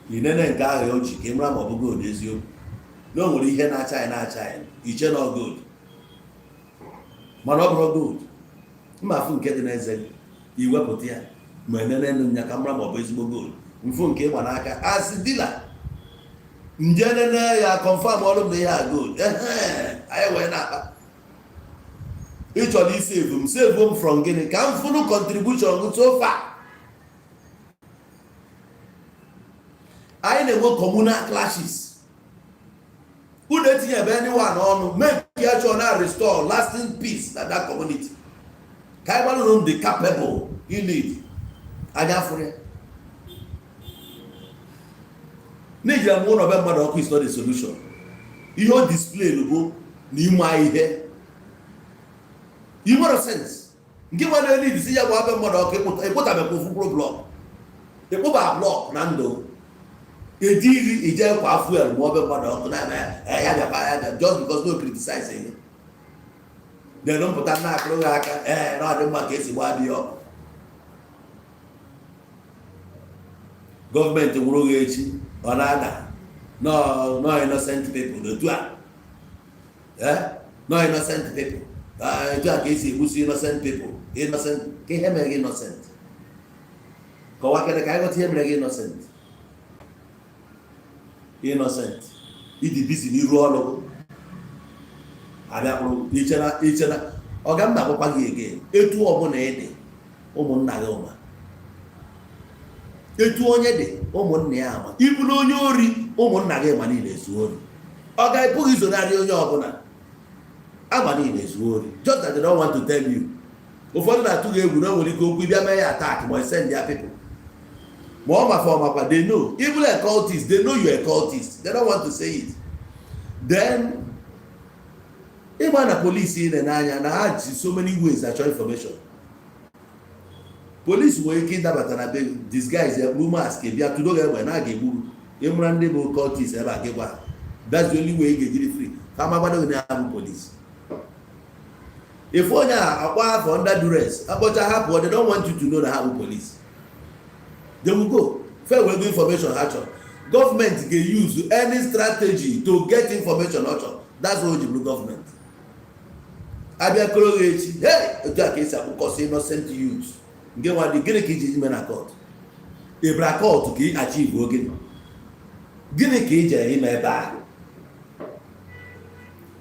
inene nke ahụ o ji ka ị mara ma ọ bụ gold eziokwu, na o nwere ihe na-acha anyị na-acha anyị iche na ọ gold, mana ọ bụrụ gold. Mma afụ nke dị n'eze gị, iwepụta ya ma enene nụ ya ka mara ma ọ bụ ezigbo gold. Mfu nke ịgba n'aka asị dealer nje nene ya, confirm ọrụ m na ihe a gold. Anyị wee na-akpa. Ị chọrọ isave m, save m from gịnị? Ka m fụnụ contribution gị so far. Anyị na-enwe communal clashes, unu etinye ebe anyone ọnụ mee nke ya chọrọ na restore lasting peace na that community, ka anyị gbalụ unu dị capable lead. Anya fụrụ ya n'iji amụ ụlọ be mmadụ ọkụ is not a solution. Ihe o display bụ na ịma ihe i nwere sense nke nwere lead si ya gba be mmadụ ọkụ. Ịkpụtabekwa ofu mkpụrụ block, ịkpụba block na ndụ ejighị ije kwa fuel ma ọ be mmadụ ọkụ na ya bịakwa ya bịa just because no criticize ihe, then mpụta na-akụrụ gị aka. Ee, na ọ dị mma ka esi gbaa dị ọkụ. Gọọmenti nwụrụ gị echi, ọ na-ada no no innocent people n'otu a, eh, no innocent people. Etu a ka esi egbusi innocent people, innocent. Ka ihe mere gị innocent, kọwa kene ka anyị ghọta ihe mere gị innocent. Innocent ịdị busy n'iru ọrụ gị, abịa kpụrụ ichena ichena. Ọ ga mma akwụkwa gị ege etu ọbụla ị dị, ụmụnna gị ụma etu onye dị, ụmụnna ya ama. Ịbụrụ onye ori, ụmụnna gị ma niile ezu ori. Ọ ga-epụghị izonarị onye ọbụla ama niile ezu ori, just that they don't want to tell you. Ụfọdụ na-atụ gị egwu na o nwere ike okwu bịa mee ya attack ma send their people, ma ọ mafa ọmakwa. They know. Even a cultist, they know you're a cultist, they don't want to say it. Then ịgba na polisi ị na-anya na ha ji so many ways achọ information. Polisi nwere ike ịdabata na be gị, disguise ya, kpuru mask bịa tụdo gị egbe na a ga-egburu. Ịmara ndị bụ cultist ebe a gị gwa ha. That's the only way ị ga-ejiri free ka ma gbado gị na ya bụ polisi. If onye a akpọ afọ under duress, akpọcha ha pụọ. They don't want you to know na ha bụ police. They will go fair wey go information ha chọrọ. Gọọmenti ga-use any strategy to get information ọ chọrọ. That's why o ji bụrụ gọọmenti. Abịa koro gị echi, hey, otu a ka esi akpụkọsị innocent youth nke nwa dị. Gịnị ka iji ime na court? Ịbra court ka ị achieve gịnị? Gịnị ka ị jere ime ebe ahụ?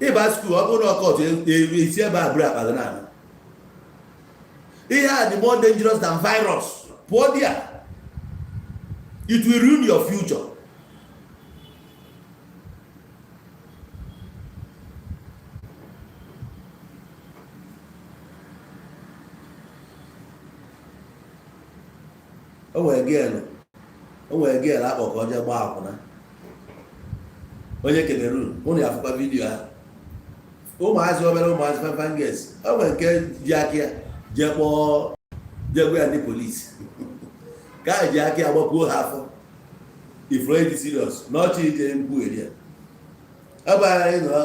Ịba school, ọ bụrụ na court esi ebe a bụrụ akpa gị n'ala. Ihe a dị more dangerous than virus. Pụọ there, it will ruin your future. O nwere girl akpọ ka ọ jee gbaa akwụna onye Cameroon. Ụnụ ya afụkwa video ahụ, ụmụazị, obere ụmụazị, fine girls. O nwere nke ji aka ya jee kpọọ, jee gwa ya ndị polisi ka a ji aka ya gbapuo ha afọ. Ifuru dị serious na ọchị ije mkpugheri ya ọ bụ anyị nọ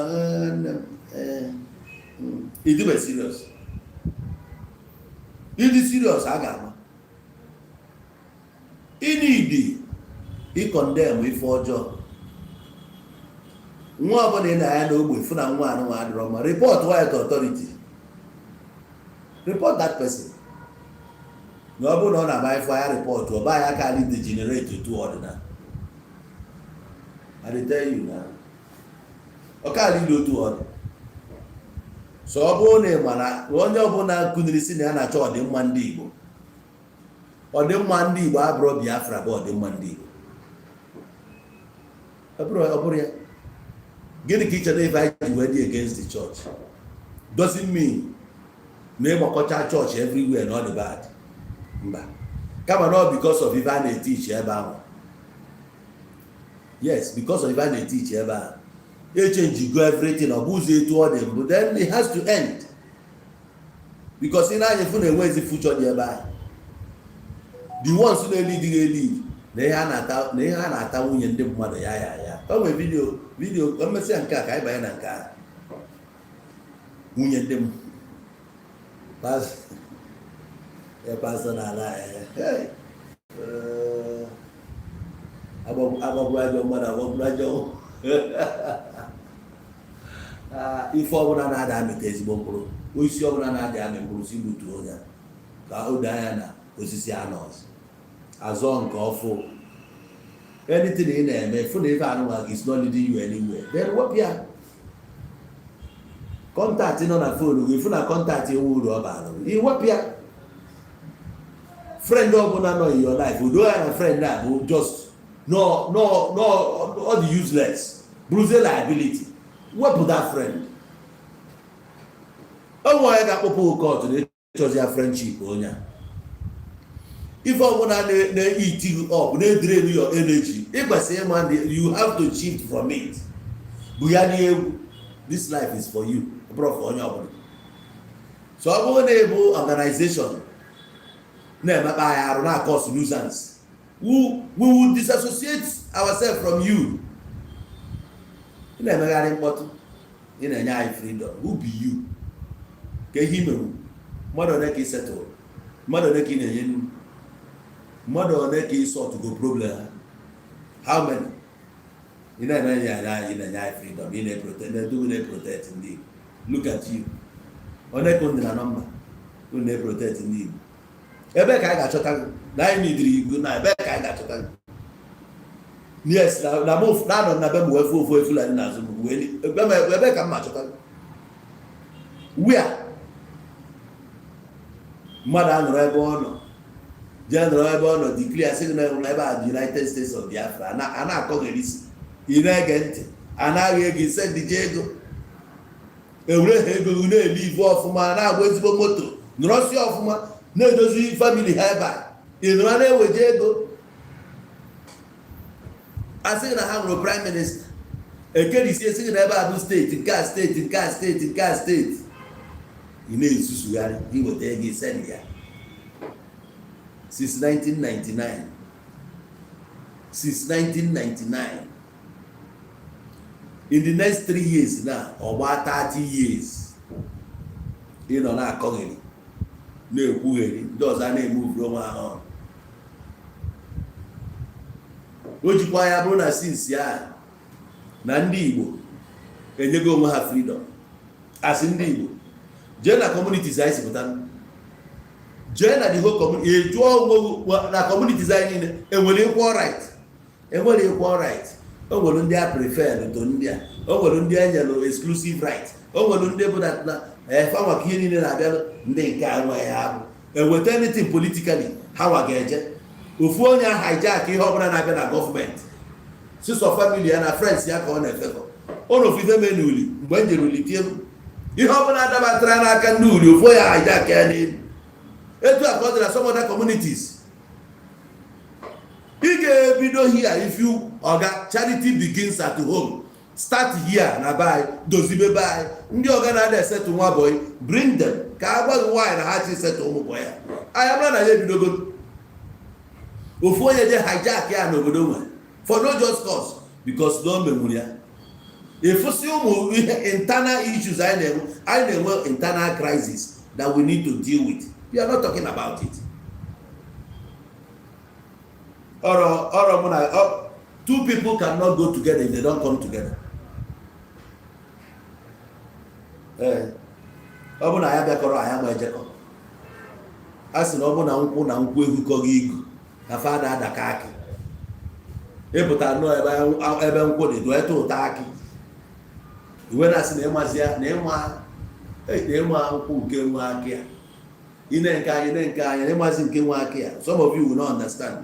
nne m. Idube serious, ịdị serious, a ga-ama ịnidi ịcondemn ife ọjọọ. Nwa ọbụla ị na-anya n'ogbe fụ na nwa anụnwa adịrọ mma, report white authority, report that person. Na ọ bụrụ na ọ na-agba ife anya, report ọ ba ya aka ali degenerate to ọdịnala. I dey tell you na ọka ali dị otu ọ dị. So ọ bụrụ na ị ma na onye ọbụla kụziri si na ya na-achọ ọdịmma ndị Igbo, ọdịmma ndị Igbo abụrụ Biafra bụ ọdịmma ndị Igbo. Ọ bụrụ ya. Gịnị ka ị chere ife anyị ji wee dị against the church? Doesn't mean na ịgbakọcha chọọchị everywhere na ọ dị bad. Mba, kama na ọ because of ife a na-etichi ebe ahụ. Yes, because of ife a na-etichi ebe ahụ, echange go everything. Ọ bụ ụzọ etu ọ dị mbụ, then it has to end, because ị na-anya fụ na enwezi future dị ebe ahụ. The ones na-elead gị elead na ihe a na-ata, na ihe a na-ata nwunye ndị mmadụ ya ya ya. O nwere video mmesịa nke a ka anyị banye na nke a. Nwunye ndị m pastor na-ala, agbagburu ajọ mmadụ, agbagburu ajọ. Ife ọbụla na-ada amịta ezigbo mkpụrụ, osisi ọbụla na-ada amị mkpụrụ, si gbutuo ya ka o doo anya na osisi a nọọsụ azọ nke ọfụ. Anything ị na-eme, fụ na ife anụnwa is not leading you anywhere, then wepụ ya. Contact nọ na phone gị, fụ na contact enwe uru ọ bara, iwepụ ya. Friend ọbụla nọ in your life, udo ya na friend a bụ just no, no, no, ọ dị useless, bụrụzie liability, wepụ that friend. O nwere onye ga-akpọpụ court na ịchọzi ya friendship. Onye a, ife ọbụla na-eat you up, na-edrain your energy, ị kwesịrị ịma na you have to shift from it. Bụ ya n'egwu, this life is for you, ọ bụrụ for onye ọbụla. So ọ bụrụ na ịbụ organization na-emekpa anyị arụ, na-acause nuisance, we will disassociate ourselves from you. Ị na-emegharị mkpọtụ, ị na-enye anyị freedom, who be you? Ka ihe imewu, mmadụ one ka ị setụrụ? Mmadụ one ka ị na-enye nnu? Mmadụ one ka ị sọtụgo problem ha? How many? Ị na-eme ya anyị na-enye anyị freedom, ị na-eprotect, na-edogo, na-eprotect ndị Igbo. Look at you. One ka unu dị na nọmba unu na-eprotect ndị Igbo? Ebe ka anyị ga-achọta gị na anyị nidiri Igbo na ebe ka anyị ga-achọta gị? Yes, na mụ na-anọ na be m wee fụ ofu Fulani n'azụ m wee ebe ka m ma achọta gị? Wia mmadụ anọrọ ebe ọ nọ, jee nọrọ ebe ọ nọ, declare sị gị na ebe a United States of Biafra, a na-akọgherisi, ị na-ege ntị, anaghị ego isendije ego, ewere ha ego gị na-eli ife ọfụma, na-agba ezigbo moto, nọrọsi ọfụma, na-edozi family ha. Ebe a ị nọrọ na-eweje ego, a sị na ha nwere prime minister, ekerisi, esi gị na ebe a bụ steeti nke a, steeti nke a, steeti nke a, steeti. Ị na-ezuzugharị iweta ego isend ya since 1999, since 1999. In the next 3 years na ọgba 30 years, ị nọ na-akọgheri, na-ekwugheri, ndị ọzọ a na-emuvuru onwe ha ọrụ. O jikwa ya bụrụ na since ya na ndị Igbo enyego onwe ha freedom, asị ndị Igbo jee na communities anyị si pụta, jee na the whole community, jụọ onwe na communities anyị niile, enwere equal right? Enwere equal right? O nwere ndị a prefer to ndị a, o nwere ndị e nyere exclusive right, o nwere ndị bụ na efa maka ihe niile na-abịa. Ndị nke a nweghị ha bụ eweta anything politically, ha nwa ga-eje ofu onye hijack ihe ọbụla na-abịa na gọọmenti, sisọ family ya na friends ya ka ọ na-efekọ. Ọ na ofufe mee n'Uli, mgbe m jere Uli, tie m ihe ọbụla dabatara n'aka ndị Uli, ofu onye hijack ya n'elu. Etu a ka ọ dị na some other communities. Ị ga-ebido here. If you oga, charity begins at home. Start here na be anyị, dozibe be anyị. Ndị ọga na-ada esetụ nwa boy, bring them ka a gwa gị nwaanyị na ha chi setụ ụmụ boy ya. Anyị mara na ya ebidogo. Ofu onye je hijack ya n'obodo nwere for no just cause, because na o menwuru ya. Ịfụsị ụmụ ihe internal issues anyị na-enwe, anyị na-enwe internal crisis that we need to deal with. We are not talking about it. Ọrọ ọrọ mụ na two people cannot go together if they don't come together. Ee, ọ bụ na ya bịakọrọ anyị ma ejekọ. A sị na ọ bụ na nkwụ na nkwụ ehukọghị igu na fada adaka akị. Ịpụta nnọọ ebe nkwụ dị dụọ ụta akị, iwe na-asị na ịmazi ya na ịma na ịma nkwụ nke nwe akị a, ine nke anyị, ine nke anyị, na ịmazi nke nwe akị a. Some of you will not understand.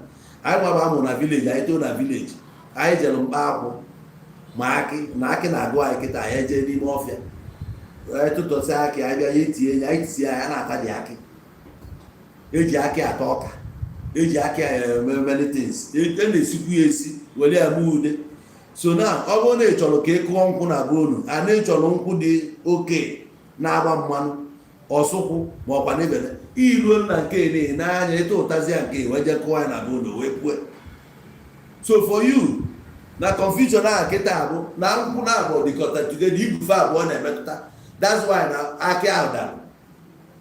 Anyị gbaba amụ na village, anyị too na village, anyị jere mkpa akwụ. Ma akị na akị na-agụ anyị kịta, anyị eje n'ime ọfịa, anyị tụtọsị akị, anyị bịa ya etinye ya, anyị tisie ya, na-ata dị akị. Eji akị ata ọka, eji akị eme many things. E na-esikwu ya esi, were ya mee ude. So na ọ bụrụ na ị chọrọ ka ị kụọ nkwụ na be unu, a na ị chọrọ nkwụ dị oke na-agba mmanụ ọsụkwụ, ma ọkwa n'ibele iruo na nke n'anya ịta ụtazi ya nke wee jee kụọ ya na be unu, wee pue. So for you na confusion a kịta bụ na nkwụ na abụọ dịkọta together, igufe abụọ na-emetụta. That's why na akị ahụ dara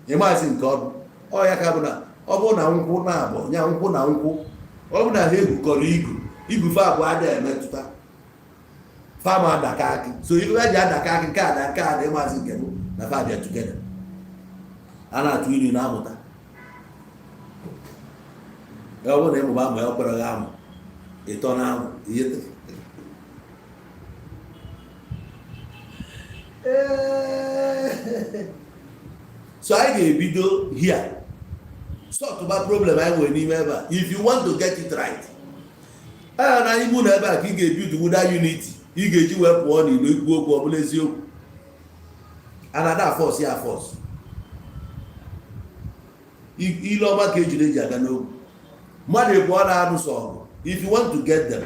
ịmazi nke ọ bụ ọ ya ka bụ na ọ bụrụ na nkwụ na abụọ nya nkwụ na nkwụ, ọ bụ na ha egwukọrọ igu, igufe abụọ adịghị emetụta fama adaka akị. So ife eji adaka akị nke ada nke ada, ịmazi nke bụ na fa bịa together. A na-atụ ilu na-amụta. Ọ bụrụ na ịmụba amụ ya kwere gị amụ ịtọ na amụ ihe. So anyị ga-ebido here sọtụba problem anyị nwere n'ime ebe a. If you want to get it right, ee, na ime ụlọ ebe a ka ị ga-ebi wuda unity ị ga-eji wee pụọ n'ilo ikwu okwu ọ bụla eziokwu. A na-ada force ya force ile ọma ka ejiri eji aga n'okwu mmadụ ịbụọ na-anụso ọgụ. If you want to get them,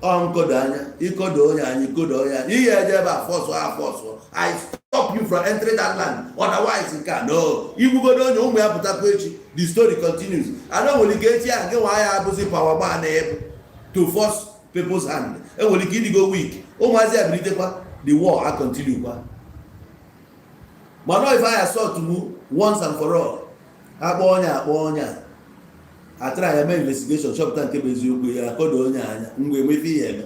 ọ nkodo anya, ikodo onye anyị kodo onye anyị, ihe eje ebe a force a force, I stop you from entering that land, otherwise nke a no igbugodo onye, ụmụ ya pụtakwa echi, the story continues. Ana nwere ike echi a gị nwa ya abụzi power man ịbụ to force people's hand. Enwere ike ịdịgo weak, ụmụazị abilitekwa, the war a continue kwa. Mana ife anya sort mu once and for all, akpọ onye, akpọ onye a, atara ya, mee investigation, chọpụta nke bụ eziokwu, ya akodo onye anya mgbe emefe ihe eme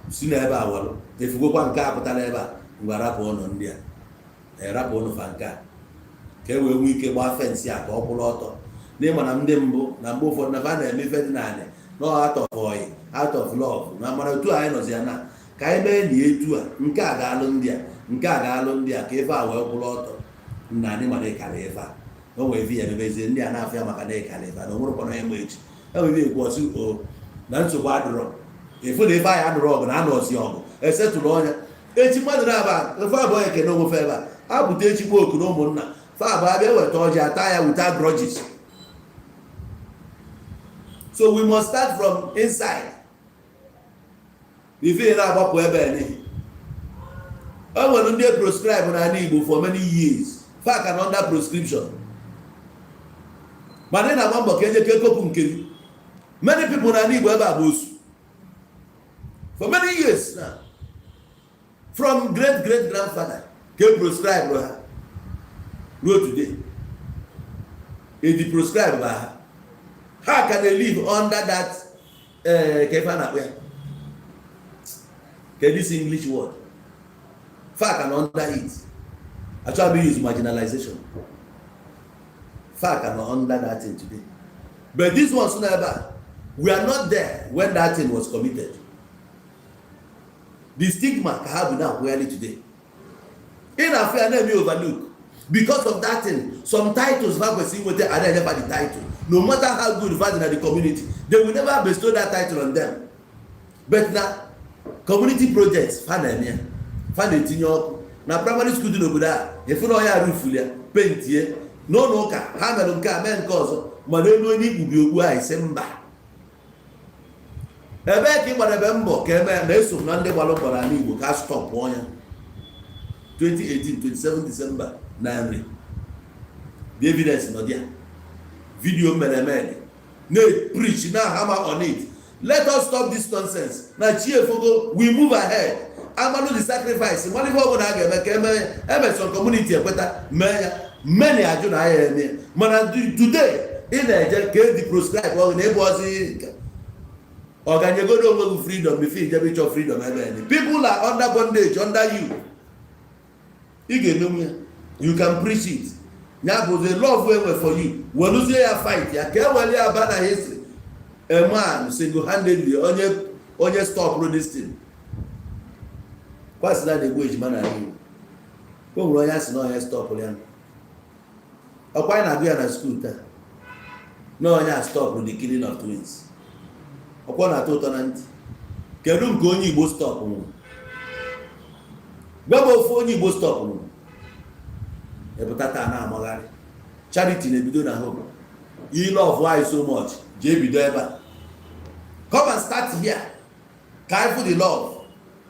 si n'ebe a walụ efugokwa nke a pụtara ebe a. Ngwa, rapụ ụnụ ndị a, erapụ ụnụ fa nke a ka e wee nwee ike gbaa fence a ka ọ kwụrụ ọtọ. N'ịma na ndị mbụ na mgbe ụfọdụ na fa na-eme ife dị naanị no out of oyi, out of love, na mana otu anyị nọzi ya na ka anyị mee na etu a, nke a ga-alụ ndị a, nke a ga-alụ ndị a, ka ife a wee kwụrụ ọtọ. Nna anyị mara ịkara ife a o nwere ife ya emebezie ndị a na-afịa maka na ịkara ife a na onwerekwana onye ma echi. Enwere ife ekwu ọsị o na nsogbu adịrọ efu na ife anyị anụrụ ọgụ na anụ ọzi ọgụ esetụrụ ọnya. Echi mmadụ na-aba ofe abụọ ekene onwefe ebe a apụta echi gba oku na ụmụnna fa abụọ abịa weta ọjị ata ya without grudges. So we must start from inside. Ife ị na-agbapụ ebe ni o nwere ndị proscribe n'ala Igbo for many years, fa ka nọ under proscription, mana ị na-agba mbọ ka eje ka ekopụ nke gị. Many people n'ala Igbo ebe a bụ osu for many years now, from great great grandfather ka e proscribe ha ruo today. Edi proscribe ba ha, ha ka na live under that ka ife a na-akpọ ya, ka this English word, fa ka na under it. Achọghị m use marginalization. Fa ka na under that thing today, but this ones na ebe a, we are not there when that thing was committed. The stigma ka ha bụ na-akwụgharị today. Ị na-afụ ya na-eme overlook because of that thing. Some titles fa kwesịrị inweta, a na-enyefa the title. No matter how good fa dị na the community, they will never bestow that title on them. But na community projects fa na-eme ya, fa na-etinye ọkụ na primary school dị n'obodo a, efu na ọya rufuli ya, pentie n'ụlọ ụka, ha mere nke a, mee nke ọzọ. Mana elu onye ikpubi okpu a, isi mba, ebee ka ị gbadebe mbọ ka eme na eso na ndị gbara mbọ n'ala Igbo ka a stop ya 2018 27 December na nri. The evidence nọ there, video mere eme na preach na hammer on it. Let us stop this nonsense na chi efogo. We move ahead. Amalụ the sacrifice, mmadụ ife ọbụla a ga-eme ka eme eme. Some community ekweta mee ya, many ajụ na aya eme. Mana today ị na-eje ka edi proscribe ọgụ na ịbụ ọzi ọganyegodo onwe gị freedom before ijebe ịchọ freedom. Ebe ni people are under bondage under you, ị ga-emenwu ya. You can preach it. Ya bụ the love enwe for you, weluzie ya, fight ya ka e were ya ba na history. A man single-handedly, onye stop this thing kwasị na na-egbu ejima n'ala Igbo. O nwere onye a sị na onye stop ya. Ọkwa anyị na-agụ ya na school taa na onye a stop the killing of twins. Ọkwa na-atọ ụtọ na ntị. Kedu nke onye Igbo stop nwụrụ? Gwa m ofu onye Igbo stop nwụrụ. Epụta taa na-amagharị. Charity na-ebido na home. You love why so much, jee bido ebe a. Come and start here ka anyị fụ the love.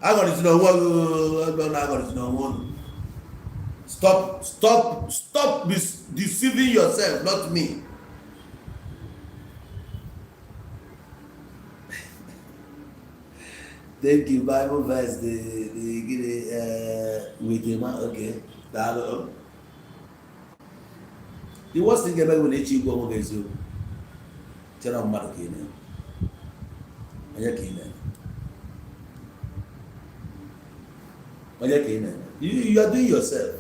Aghọrịzina onwe gị, na aghọrịzina onwe unu. Stop, stop, stop deceiving yourself, not me. Thank you. Bible verse, the gịnị, with the man. Okay, daalụ. The worst thing ga-eme bụ na ịchọ igwe onwe gị eziokwu, chere mmadụ ka ị na-eme, onye ka ị na-eme, onye ka ị na-eme. You are doing yourself.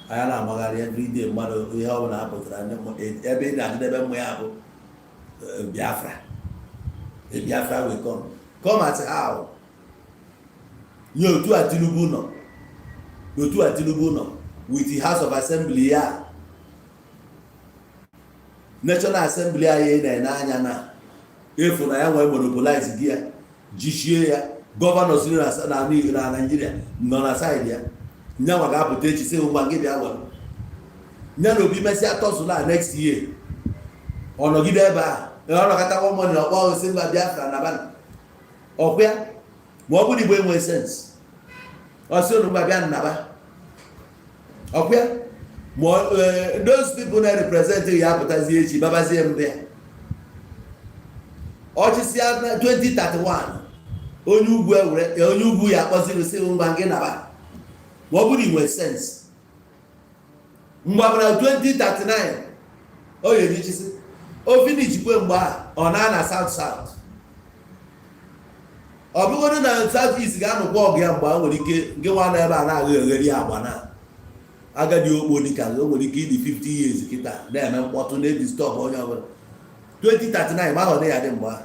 Anya na-amagharị everyday mmadụ ihe ọ bụla apụtara ebe ị na-adịdebe mmụ ya bụ Biafra. The Biafra will come. Come at how? Nye otu a Tinubu nọ, otu a Tinubu nọ with the House of Assembly ya, National Assembly anyị na-ene anya na efu na ya nwee monopolize gị ya, jichie ya. Governor si na Naijiria nọ na side ya. Nyanwa ga-apụta echi sị ngwa gị bịa gwara ya na Obi mesịa tọsụla next year, ọ nọgide ebe a, ọ nọkọta one morning, ọkpọ sị ngwa Biafra na bana ọkwa ya. Ma ọ bụrụ Igbo enwe sense, ọ sị unu ngwa bịa nnaba ọkwa ya. Ma those people na-represent ya apụtazie echi babazie mbụ ya ọchịsịa na 2031, onye ugwu ewere onye ugwu ya akpọziri sị ngwa gị naba. Ma ọ bụrụ inwe sense, mgbe ọbụla 2039 o ya ejisi o finish kwe, mgbe a ọ na na South South, ọ bụgodu na South East ga-anụkwa ọgụ ya. Mgbe a nwere ike gị nwa na ebe a na-aghọ egheri agba na agadi okpo dịka o nwere ike ịdị 50 years kịta na-eme mkpọtụ na-e disturb onye ọbụla. 2039 ma ahụ ya dị mgbe ahụ,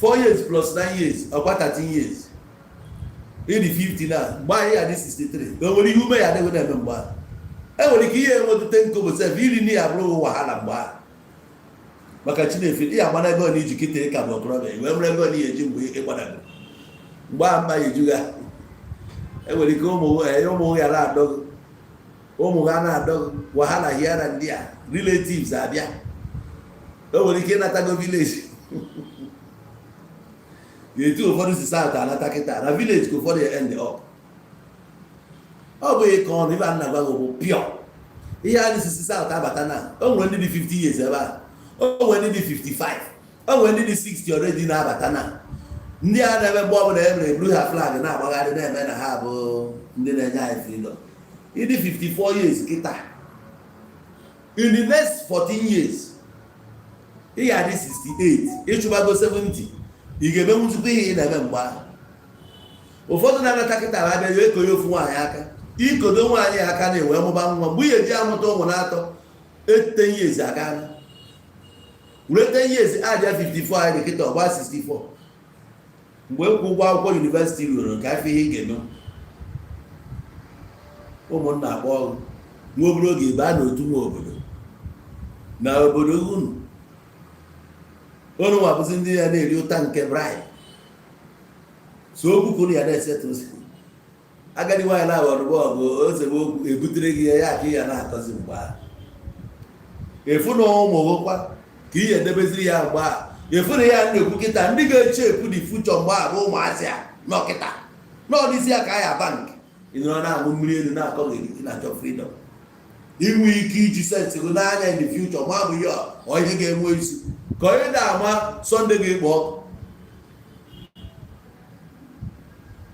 4 years plus 9 years, ọkwa 13 years, ịdị 50 na mgbe anyị ya dị 63. O nwere ihe ume ya adịghị na-eme mgbe ahụ. E nwere ike ihe enwetute nkobo sef iri nne ya bụrụ wahala mgbe ahụ, maka Chinefe ihe agbana ego na iji kịta ịka bụ okorobịa wee nwere ego na ihe eji mgbe ịgbadago mgbe ahụ mma ya ejuga. Enwere ike ụmụ ya na-adọgụ, ụmụ ha na-adọgụ wahala here and there, relatives abịa. O nwere ike ịnatago village etu ụfọdụ si South anata kịta na village ka ụfọdụ end up. Ọ bụ ịkọ ọnụ ibe a na-agwa gị bụ pure ihe a si South abata na o nwere ndị dị 50 years ebe a, o nwere ndị dị 55, o nwere ndị dị 60 already na-abata na ndị a na-eme. Mgbe ọbụla e mere eburu ha flag na-agbagharị na-eme na ha bụ ndị na-enye anyị freedom. Ịdị 54 years kịta, in the next 14 years ị ga-adị 68, ịchụbago 70. Ị ga-emenwu tupu ihe ị na-eme mgbe ahụ. Ụfọdụ na-anata kịta abịa ya ekonye ofu nwaanyị aka, ikodo nwaanyị aka na-enwe mụba nwa. Mgbe ị ga-eji amụta ụmụ na-atọ 10 years aga were 10 years aja 54 anyị dị kịta, ọgba 64. Mgbe nkwụ ụgwọ akwụkwọ university ruru nke afọ ihe ị ga-eme, ụmụnna akpọ ọgụ nwa obere oge baa n'otu nwa obodo na obodo unu. Unu nwabụzi ndị ya na-eri ụta nke bribe so okwu kwuru ya na-esetụ. Agadi nwaanyị na-aghọrọ ọgụ ozebe okwu ebutere gị ya, ya ka ya na-akọzi mgbe ahụ. Efu na ụmụ gụkwa ka ihe edebeziri ya mgbe a. Efu na ya na-ekwu kịta, ndị ga-eche efu the future mgbe a bụ ụmụazị a nọ kịta n'ọdịzi ya ka ya bank ị nọrọ na-aṅụ mmiri elu na-akọ gị na-achọ freedom. Inwe ike iji sense gị n'anya in the future ma bụ ihe ọ ihe ga-enwe isi ka onye na-ama Sunday ga-ekpo ọkụ.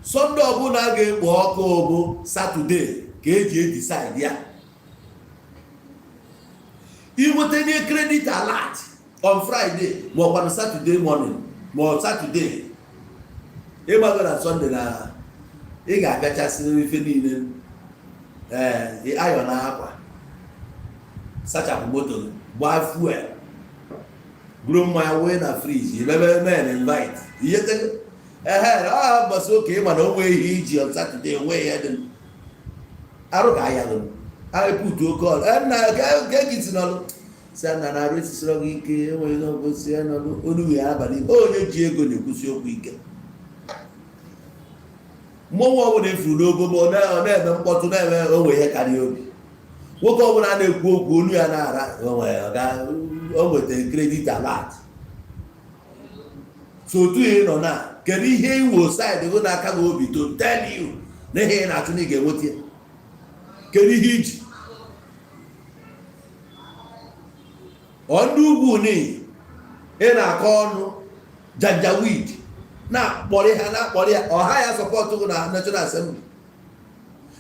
Sunday ọbụla ga-ekpo ọkụ bụ Saturday ka eji e decide ya. Inweta nye credit alert on Friday ma ọkwanụ Saturday morning ma ọ Saturday ịgbago na Sunday na ị ga-abịachasị ife niile. Ee, ayọ na akwa, sachapụ moto gị, gbaa fuel, buru mmanya wee na fridge, emebe men invite ihe. Ehe, ọ mbọsị ụka ịma na o nwee ihe iji on Saturday, onwe ihe dị arụ ka ahịa gị ahụ putu oke ọrụ nna ke gị si n'ọlụ. Si na na-arụ esisiri gị ike, enweghị ihe ọbụla ya nọrụ olu ya abalị. Onye ji ego na-ekwusi okwu ike. Mmọnwụ ọbụla efuru n'ogo ma ọ na-eme mkpọtụ, na-eme onwe ihe karịa obi. Nwoke ọbụla na-ekwu okwu, olu ya na-ara onwe, o nwetara credit alert. So otu ị nọ na, kedu ihe iwo side gị n'aka gị obi to tell you na ihe ị na-achụ na ị ga-enweta ya? Kedu ihe iji ọ ndị ugwu ni ị na-akọ ọnụ Janjaweed na-akpọrị ha, na-akpọrị ya ọha ya support gị na National Assembly,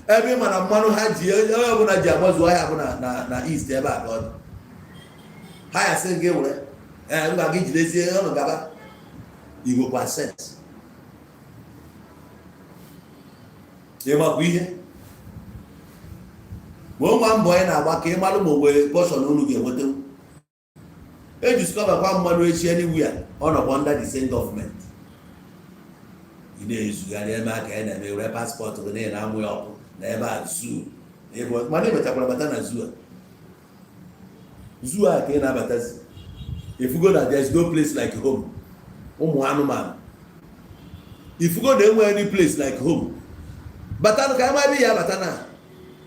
ebe ị ma na mmanụ ha ji, onye ọbụla ji agbazu ahịa bụ na East ebe a ka ọ dị. Ha ya sị gị were ee, ngwa gị jidezie ọnụ gaba igwekwa sense. Ịmakwa ihe ma ụmụ mbọ ị na-agba ka ị marụ ma o nwere portion unu ga-enweta. E discover kwa mmanụ echi anywhere, ọ nọkwa under the same government. Ị na-ezugharị ebe aka ị na-eme were passport gị na ị na-amụ ya ọkụ na ebe a zoo, mana ị mechakwara bata na zoo a, zoo a ka ị na-abatazi. Ifugo na there is no place like home. Ụmụ anụmanụ, ifugo na enwe any place like home. Batanụ ka ama ebe ya bata na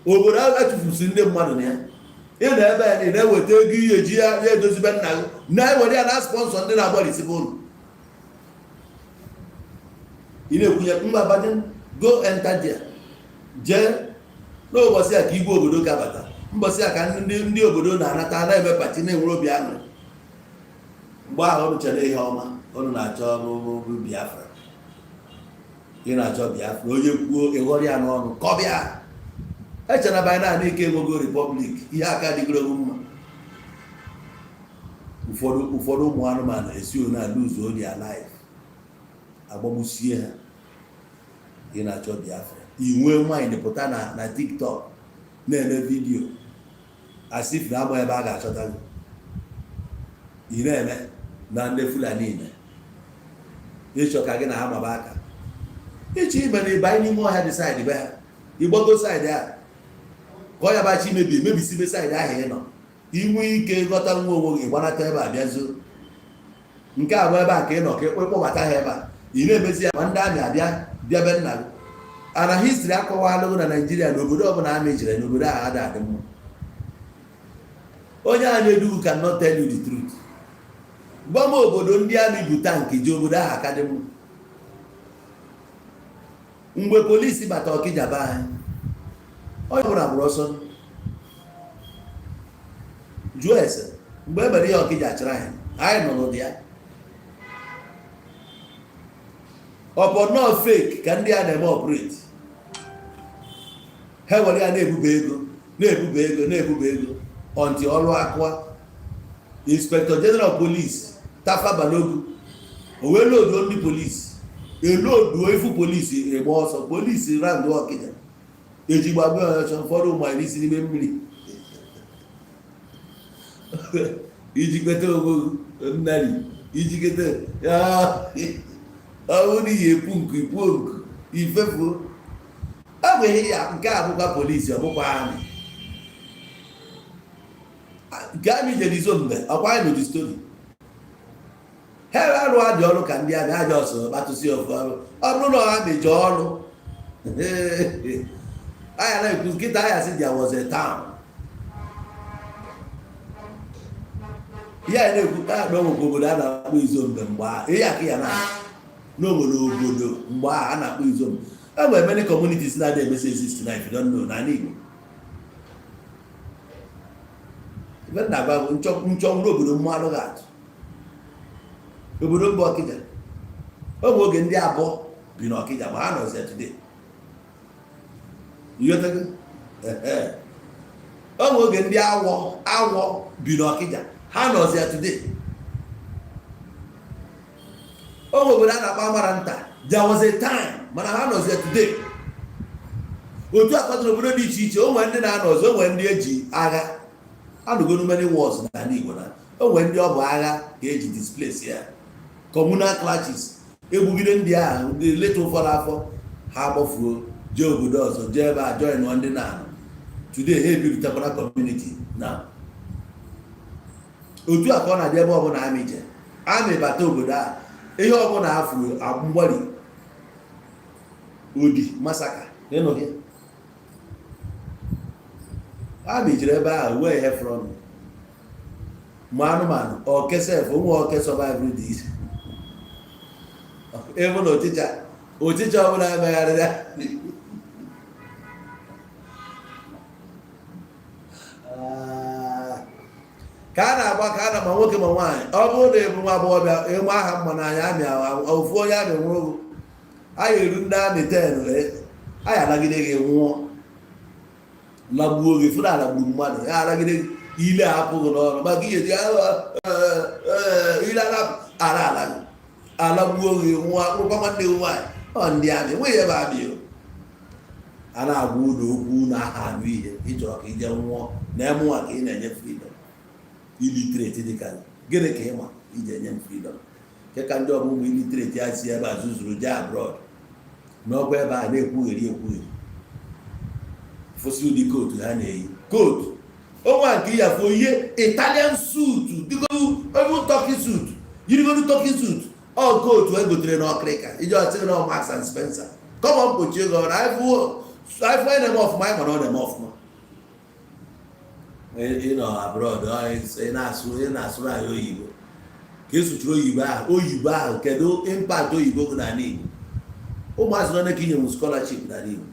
obodo achụfusi ndị mmadụ na ya. Ị nọ ebe ya na-eweta ego ihe eji ya na-edozibe nna gị, na-ewere ya na sponsor ndị na-agbalịsibe ụlọ. Ị na-ekwunye mba badin, go enter there, jee n'ụbọchị a ka igwe obodo ka bata, mbọchị a ka ndị obodo na-anata, na-eme party, na-enwere obi aṅụrị. Mgbe ahụ ọnụ chere ihe ọma ọnụ na-achọ bụ Biafra. Ị na-achọ Biafra, onye kwuo ịghọrọ ya n'ọnụ kọbịa. Echena banyị naanị ike enwego republic, ihe aka dịgoro mma. Ụfọdụ ụmụ anụmanụ esi na lose their life, agbagbusie ha. Ị na-achọ Biafra, ị nwee mind pụta na TikTok na-eme video as if na ama ebe a ga-achọta gị. Ị na-eme na ndị Fulani ime ịchọ ka gị na ha maba aka, ịchọ ime na ịbanye n'ime ọhịa dị side be ha, ịgbago side a ka ọ ya bachi imebi emebisibe side ahụ ị nọ. Inwe ike ghọta nwa onwe gị, gbanata ebe a bịazuo. Nke a bụ ebe a ka ị nọ ka ịkpọbata ha ebe a, ị na-emezi ya ma ndị army abịa bịa be nna gị. Ana history akọwalụgụ na Naijiria na obodo ọbụla army jere n'obodo ahụ ada adị mma. Onye a na-edugu cannot tell you the truth. Gwa m obodo ndị army bụ tank ji obodo ahụ aka dị mma. Mgbe polisi bata Ọkịja be anyị, onye ọbụla gburu ọsọ. Jụọ ese mgbe e mere ihe Ọkịja chịrị anyị, anyị nọ n'ụdị ya ọpọ nọọ fake ka ndị a na-eme operate. Ha were ya na-ebube ego, na-ebube ego, na-ebube ego until ọrụ akụa. Inspector General Police Tafa Balogun o wee loduo ndị polisi, eloduo ifu polisi egbe ọsọ. Polisi round Ọkịja eji gbagbe ọchọ, ụfọdụ ụmụ anyị isi n'ime mmiri iji kpeta onwe nnari, iji keta ya. Ọ bụrụ na iyi epu nku, ipuo nku, ifefuo. Ọ bụ ihe ya. Nke a bụkwa polisi, ọ bụkwa army. Nke army jere Izombe, ọkwa anyị nụ story ha arụ adị ọrụ ka ndị army aja ọsọ kpatụsị ofu ọrụ. Ọ bụrụ na army ji ọrụ anya na-ekwu nkịta anya sị there was a town ihe anyị na-ekwu na onwekwa obodo a na-akpọ Izombe mgbe ahụ. Ihe aka ya na na onwere obodo mgbe ahụ a na-akpọ Izombe. E nwere many communities na-adị emesi exist na if you don't know n'ala Igbo. Ife m na-agwa bụ nchọ nwere obodo mmadụ ga-atụ obodo mba Ọkịja. O nwe oge ndị abụọ bi n'Ọkịja ma ha nọzi today. Ịghọtago? O nwe oge ndị awọ bi n'Ọkịja, ha nọzi today. O nwe obodo a na-akpọ Amara Nta, there was a time, mana ha nọzi today. Otu a kwadoro obodo dị iche iche. O nwere ndị na-anọ ọzọ, o nwere ndị eji agha anụgonu many wars n'ala Igbo, na o nwere ndị ọ bụ agha ka eji displace ya, communal clashes egbugide ndị ahụ, ndị leta ụfọdụ afọ ha agbafuo jee obodo ọzọ, jee ebe a join ndị na-anọ today, ha ebiritekwara community na Otu a ka ọ na-adị ebe ọbụla army je. Army bata obodo a, ihe ọbụla afụrụ mgbari odi massacre ịnụ gị. Army jiri ebe ahụ wee ihe from ma anụmanụ oke sef onwe oke survive this ebe na ọchịcha ọchịcha ọbụla emegharịrị. Ah, ka a na-agba ka a na ma nwoke ma nwaanyị. Ọ bụrụ na ịbụ nwa agbọghọbịa ịnwe aha mma n'anya army, ofu onye army nwụrụ, anyị eru ndị army 10, anyị alagide gị nwụọ, lagbuo gị. Fụna alagburu mmadụ ya, alagide gị, ile apụghị n'ọnụ maka ihe ji ile ala ala ala gị, alagbuo gị nwụọ, akpụrụkwa nwanne gị nwaanyị. Ọ ndị army enweghị ebe army o. A na-agwa ụlọ okwu na aha anụ ihe ị chọrọ ka ije nwụọ na emụnwa ka ị na-enye freedom. Illiterate dị ka gịnị ka ịma iji enye m freedom? Nke ka ndị ọbụ ụmụ illiterate ya si ebe a zuzuru jee abroad n'ọkwa ebe a na-ekwugheri ekwugheri. Fụsị ụdị coat ha na-eyi, coat onwa nke ya fụ ihe Italian suit dịgodu, even Turkey suit, yirigodu Turkey suit. Ọ coat e gotere n'ọkịrịka iji ọsị na Marks and Spencer kọmọ mkpochi ego na ifu onye na-eme ọfụma. Anyị mara ọ na-eme ọfụma. Ị nọ abroad, ị na-asụ, ị na-asụrụ anyị oyibo ka esụchuru oyibo ahụ. Oyibo ahụ, kedu impact oyibo gị n'ala Igbo? Ụmụazị nọ ka inyenwu scholarship n'ala Igbo,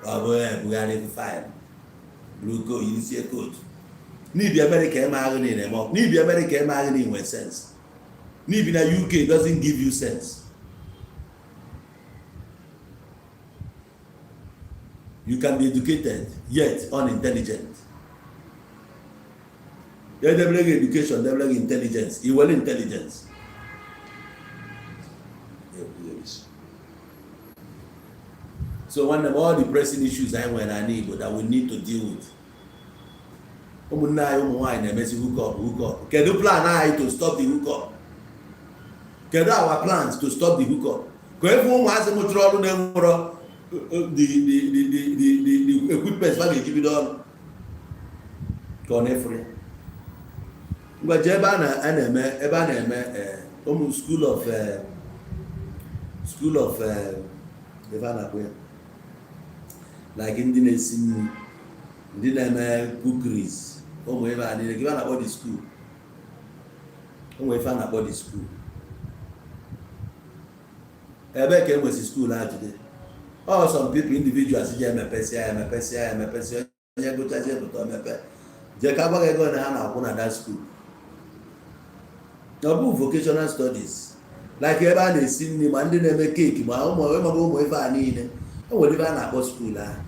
ọ bụ ebugharị file buru yirisie coat n'ibi Amerịka eme agha niile eme n'ibi Amerịka eme agha na inwe sense n'ibi na UK doesn't give you sense. You can be educated yet unintelligent. Ya debere gị education, debere gị intelligence, i were intelligence. So nwanne m, all the pressing issues anyị nwere n'ala Igbo that we need to deal with, ụmụnne anyị ụmụ nwaanyị na-emezi hook up, hook up. Kedu plan anyị to stop the hook up? Kedu our plans to stop the hook up? Ka efu ụmụazị mụchara ọrụ na-enwerọ the equipment ha ga-eji bido ọrụ ka ọ na-efuru ya. Ngwa, jee ebe a na-eme, ebe a na-eme ụmụ school of ebe a na-akpọ ya like ndị na-esi nri, ndị na-eme cookeries, ụmụ ebe a niile, ebe a na-akpọ the school, ụmụ ife a na-akpọ the school, ebe ka enwesi school a today. All some people, individuals, ji emepesịa ya, emepesịa ya, emepesịa. Onye gụchazie pụta omepe, jee ka agbaghị ego na ha na-akwụ na that school. Ọ bụ vocational studies, like ebe a na-esi nri, ma ndị na-eme cake, ma ụmụ ịmaga ụmụ ife a niile. E nwere ebe a na-akpọ school ahụ,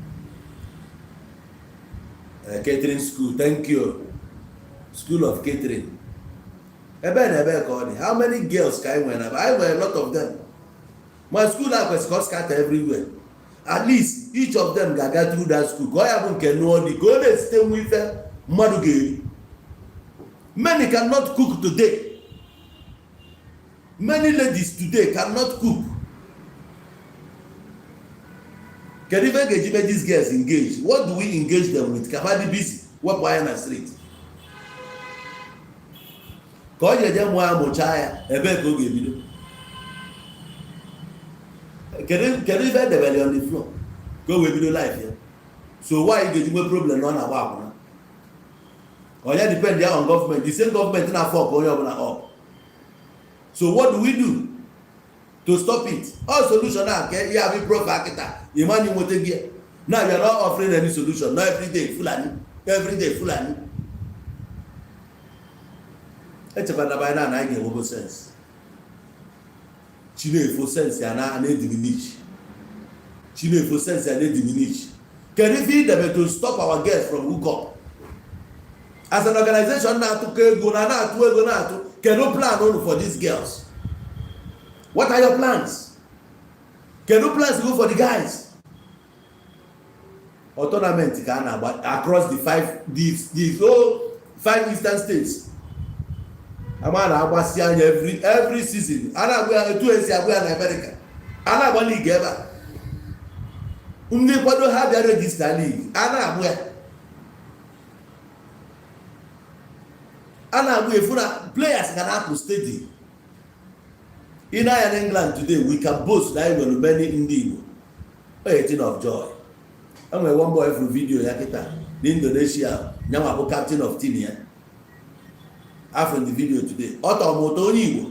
catering school. Thank you, school of catering. Ebe na ebe ka ọ dị? How many girls ka anyị nwere na anyị nwere? A lot of them. Ma school a kwesịrị ka ọ scatter everywhere. At least each of them ga-aga through that school ka ọ ya bụ nke nụọ dị ka ọ na-esite nwa ife mmadụ ga-eri. Many cannot cook today. Many ladies today cannot cook. Kedu ife ga-eji mee these girls engage? What do we engage them with ka ha dị busy, wepụ anya na street? Ka ọ ji eje mụọ, amụchaa ya, ebee ka ọ ga-ebido? Kedu ife edebere on the floor ka o wee bido life ya? So why ga-eji nwee problem na ọ na-agba akwụna? Onye depend ya on government, the same government na-afọ ka onye ọbụla up. So what do we do to stop it? All solution a ka ya bụ profa kịta ịmanye nweta gị. Now you are not offering any solution. Not everyday Fulani, everyday Fulani. Echekwa na by now na anyị ga-enwego sense. Chinefo, sense ya na na-ediminish. Chinefo, sense ya na-ediminish. Kedu ife idebe to stop our girls from hook up? As an organization na-atụkọ ego na na-atụ ego na-atụ, kedu plan unu for these girls? What are your plans? Kedu plans go for the guys? Ọ tournament ka a na-agba across the five the whole five eastern states. Ama na-agbasi anya every season, a na-agba ya etu esi agba ya na America. A na-agba league ebe a, ndị kwado ha bịa register league, a na-agba ya. A na-agba efu na players ga na-apụ steady. In na England today, we can boast na anyị nwere many ndị Igbo. A thing of joy. Enwere one boy furu video ya kịta n'Indonesia, nyanwa bụ captain of team ya. After the video today, ọ tọrọ m ụtọ, onye Igbo.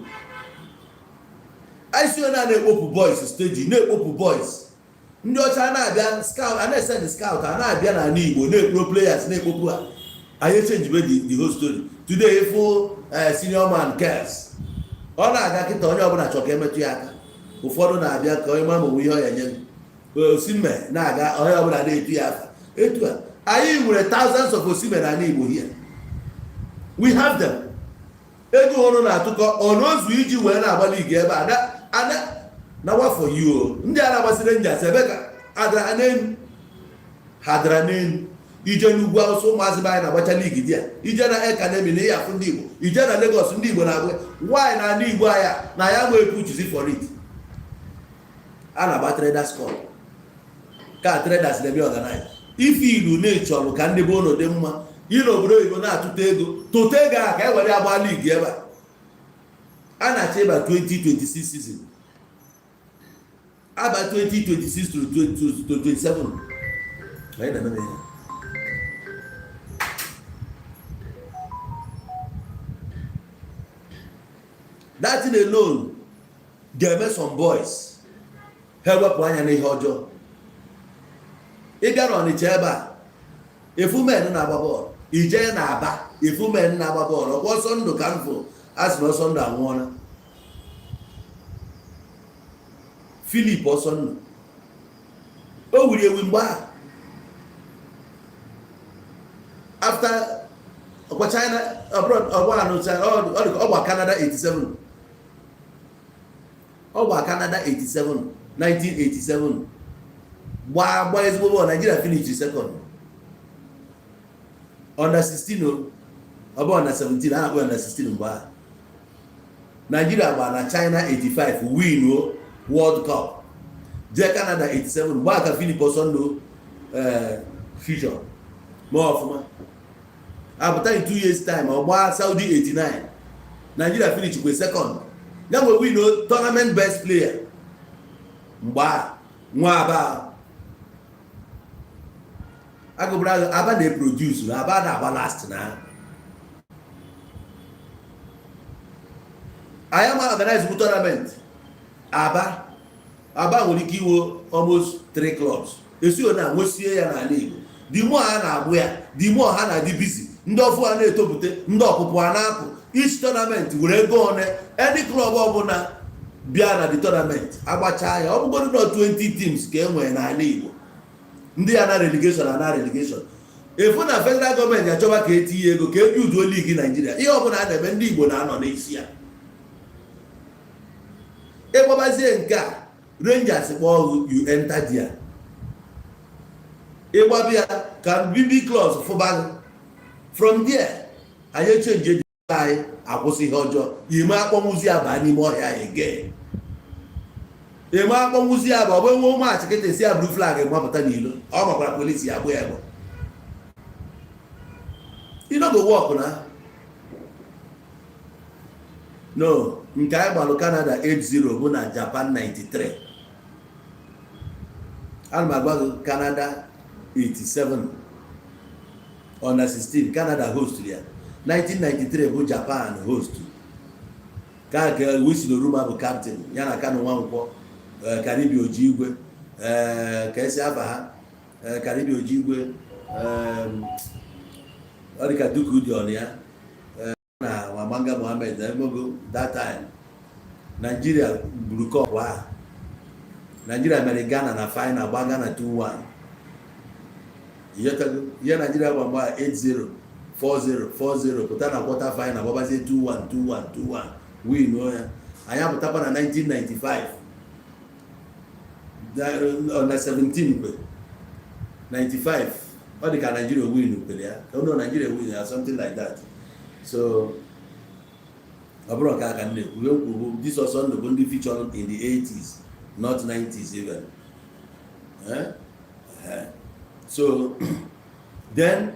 Anyị si onye a na-ekpopụ boys steady, na-ekpopụ boys. Ndị ọcha na-abịa scout, a na-esend scout, a na-abịa n'ala Igbo na-ekporo players, na-ekpopụ ha. Anyị changebe the whole story today. Ịfụ senior man cares, ọ na-aga kịta, onye ọbụla chọrọ ka emetụ ya aka. Ụfọdụ na-abịa ka onye ma ma onwe ihe ọ ya nye m. Osimhen na-aga, onye ọbụla na-etu ya afa. Etu a anyị nwere thousands of Osimhen n'ala Igbo here. We have them. Ego ọrụ na-atụkọ ọnụozu iji wee na-agba league ebe a ada na for you o. Ndị a na-agbasi Rangers, ebe ka adara n'elu, ha dara n'elu. Ije n'ugwu Awụsa, ụmụazị be anyị na-agbacha league dị a. Ije na academy na ịyafụ ndị Igbo. Ije na Lagos, ndị Igbo na-agba. Nwaanyị na ala Igbo anya na ya nwee puchuzi for it. A na-agba Traders Cup ka traders na-eme organize. Ife ilu na-echọrọ ka ndị be ụlọ dị mma. Ị n'obodo oyibo na-atụta ego, tụta ego a ka e were agba league ebe a. A na-achọ ịba 2026 season, aba 2026 to 27. Anyị na-eme ihe. That thing alone ga-eme some boys ha ewepụ anya n'ihe ọjọọ. Ị bịa n'Ọnịcha ebe a, efu men na-agba bọọlụ. Ije na Aba, efu men na-agba bọọlụ. Ọkwa ọsọ ndụ ka m fụ, a sị na ọsọ ndụ anwụọla. Philip Ọsọndụ, o wuri ewu mgbe ahụ after ọkwa China abroad, ọgba anụ China, ọ dị ka ọgba Canada 87, ọgba Canada 87, 1987, gbaa gbaa ezigbo bọọlụ. Nigeria finish second under 16 o, ọ bụ under 17, a na-akpọ under 16 mgbe ahụ. Nigeria gbara na China 85, win o World Cup, jee Canada 87. Mgbe aka Philip Osondu future ma ọfụma apụta. In 2 years time, ọ gbaa Saudi 89, Nigeria finish kwe second, ya nwe win o tournament best player. Mgbe a nwa Aba agụbara Aba na-eproduce na Aba na-agba last na anyị ama organize bụ tournament. Aba nwere ike iwo almost three clubs esi na nwesie ya n'ala Igbo. The more a na-agbụ ya, the more ha na-adị busy. Ndị ọfụ a na-etopụte, ndị ọpụpụ a na-apụ. Each tournament were ego one. Any club ọbụla bịa na the tournament, agbachaa ya, ọ bụgodu na 20 teams ka e nwere n'ala Igbo, ndị ya na relegation na relegation. Efu na federal gọọmenti achọba ka etinye ego ka ebi uduo league Naijiria. Ihe ọbụla a na-eme, ndị Igbo na-anọ n'isi ya. Ịgbabazie nke a, Rangers kpọọ, you enter there. Ịgbabịa ka BB clubs fụba. From there anyị echange anyị, akwụsị ihe ọjọọ. Ime akpọnwụzi aba n'ime ọhịa again, eme akpọnwụzi ya bụ ọ bụ enwe ụmụ achịkịta si ya buru flag mapụta n'ilo. Ọ makwara polisi ya agba ya egbe. E no go work na. No, nke anyị gbalụ Canada 8-0 bụ na Japan 93. Ana m agwa gị, Canada 87 under 16, Canada host ya. 1993 bụ Japan host, ka nke Wilson Oruma bụ captain ya na Kanu Nwankwọ, Karibi Ojigwe, ka esi afa ha, Karibi Ojigwe, ọ dị ka Duku dị ọnụ ya na Wamanga Mohammed na Emogo. That time Nigeria buru cup ahụ. Nigeria mere Ghana na final, gba Ghana 2-1. Ihe Nigeria gba mgba 8-0, 4-0, 4-0, pụta na quarter final, gbabazie 2-1, 2-1, 2-1, win ya. Anyị apụtakwa na 1995 na 17 kwe 95, ọ dị ka Nigeria win kwere ya, ka ụlọ Nigeria win ya, something like that. So ọ bụrụ nke aka nne ekwu ekwu bụ this Ọsọndụ bụ ndị featured in the 80s, not 90s even. Eh? Eh. So then,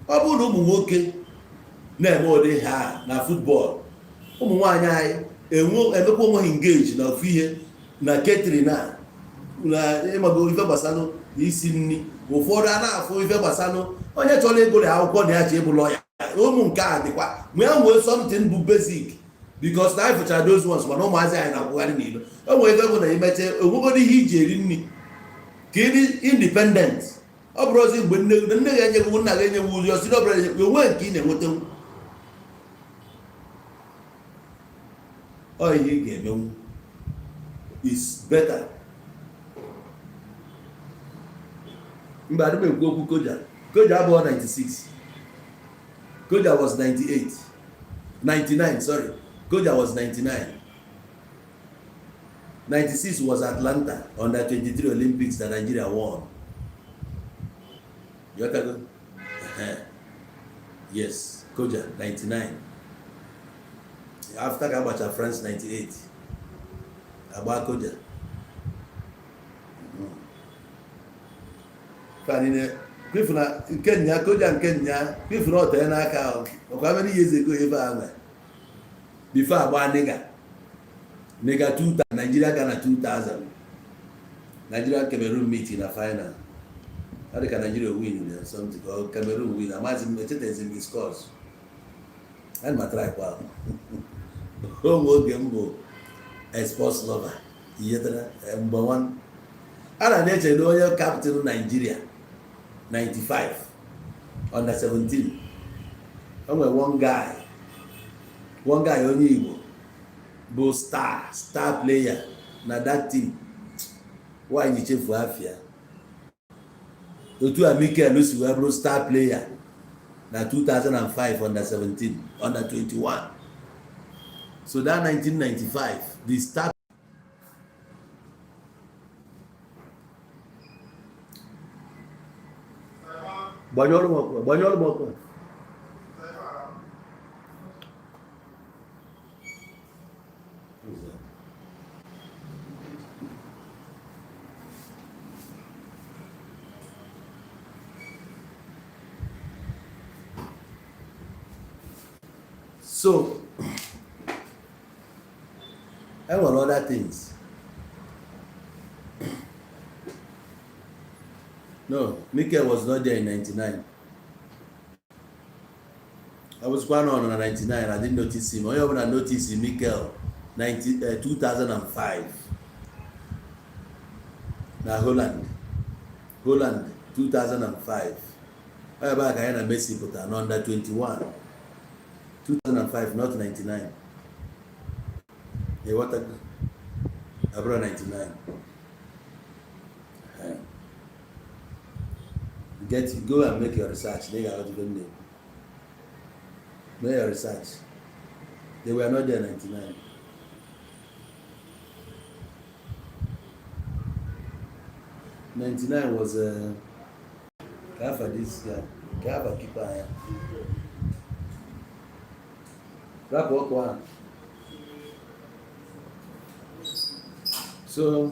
ọ bụrụ na ụmụ nwoke Na-eme ụdị ha na football, ụmụ nwaanyị anyị enwe emekwa onwe ha engage na ofu ihe na catering na ịmago ife gbasalụ na isi nri. Ụfọdụ a na-afụ ife gbasalụ onye chọrọ ịgụrụ akwụkwọ na ya chi ịbụ lọya. Ụmụ nke a dịkwa ma ya nwee something bụ basic, because na anyị fụchara those ones, mana ụmụazị anyị na-akwụgharị n'ilo. O nwere ife bụ na imeche onwegoro ihe iji eri nri ka ị dị independent. Ọ bụrụ ozi mgbe nne nne ga-enyewu, nna ga-enyewu ụzi osi na ọbụla onwe nke ị na-enwetanwu, ọ ihe ị ga-emenwu is better. Mgbe adị m ekwu okwu Koja, Koja abụọ 96, Koja was 98, 99, sorry, Koja was 99. 96 was Atlanta under 23 Olympics that Nigeria won. You got go? Yes, Koja 99. After ka agbacha France 98, agba Koja. Fanine kwifu na nke nya Koja, nke nya kwifu na ọtọ ya n'aka ahụ ọkwa many years ago ebe a nwere before agba nigga nigga 2000, Nigeria Ghana 2000, Nigeria Cameroon meet na final. Ọ dị ka Nigeria win or something or Cameroon win, amaghịzi m, echetezi m the scores. Ana m try kwa onwe oge m bụ a sports lover ihetara mgbe nwa a na na-eche na onye captain Nigeria 95 under 17, o nwere one guy onye Igbo bụ star player na that team. Nwaanyị chefuo afịa otu a Mikel si wee bụrụ star player na 2005 under 17, under 21. So that 1995, the star gbanyụọrụ m ọkụ, gbanyụọrụ m ọkụ. Who's that? So enwere other things. No, Mikel was not there in 99. I was quite on na 99. I didn't notice him. Onye ọbụla notice Mikel 90, 2005 na Holland, Holland 2005. Ọ ebe a ka ya na Messi pụtara na under 21, 2005, not 99. Ịghọtago? Abụrụ 99. Eh. Get go and make your research. They are even name. Make your research. They were not there 99. 99 was Kafa, this guy. Kafa keeper ya. Rapụ ọkụ ahụ. So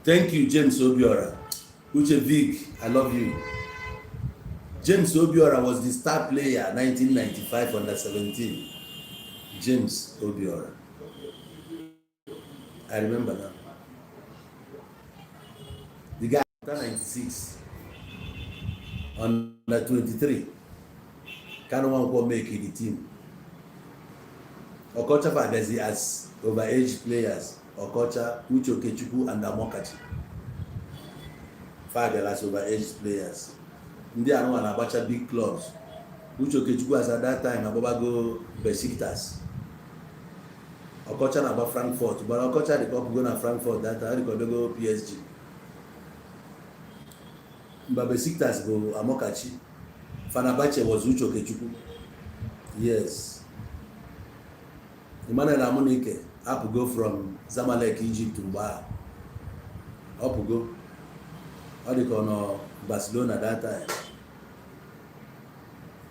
thank you, James Obiora. Uche Vic, I love you. James Obiora was the star player 1995 under 17. James Obiora. I remember now. The guy 96 under 23. Kanu Nwankwo make the team. Okocha abịazi as overage players. Okocha, Uche Okechukwu and Amokachi. Fa bịara as overage players. Ndị anụnwa na-agbacha big clubs. Uche Okechukwu as at that time agbabago Besiktas. Okocha na-agba Frankfurt, but Okocha dị ka ọpụgo na Frankfurt that time, ọ dị ka ọbịago PSG. Mba, Besiktas bụ Amokachi. Fenerbahce was Uche Okechukwu. Yes. Emmanuel Amunike apụgo from Zamalek, Egypt mgbe ahụ. Ọ pụgo. Ọ dị ka ọ nọ Barcelona that time.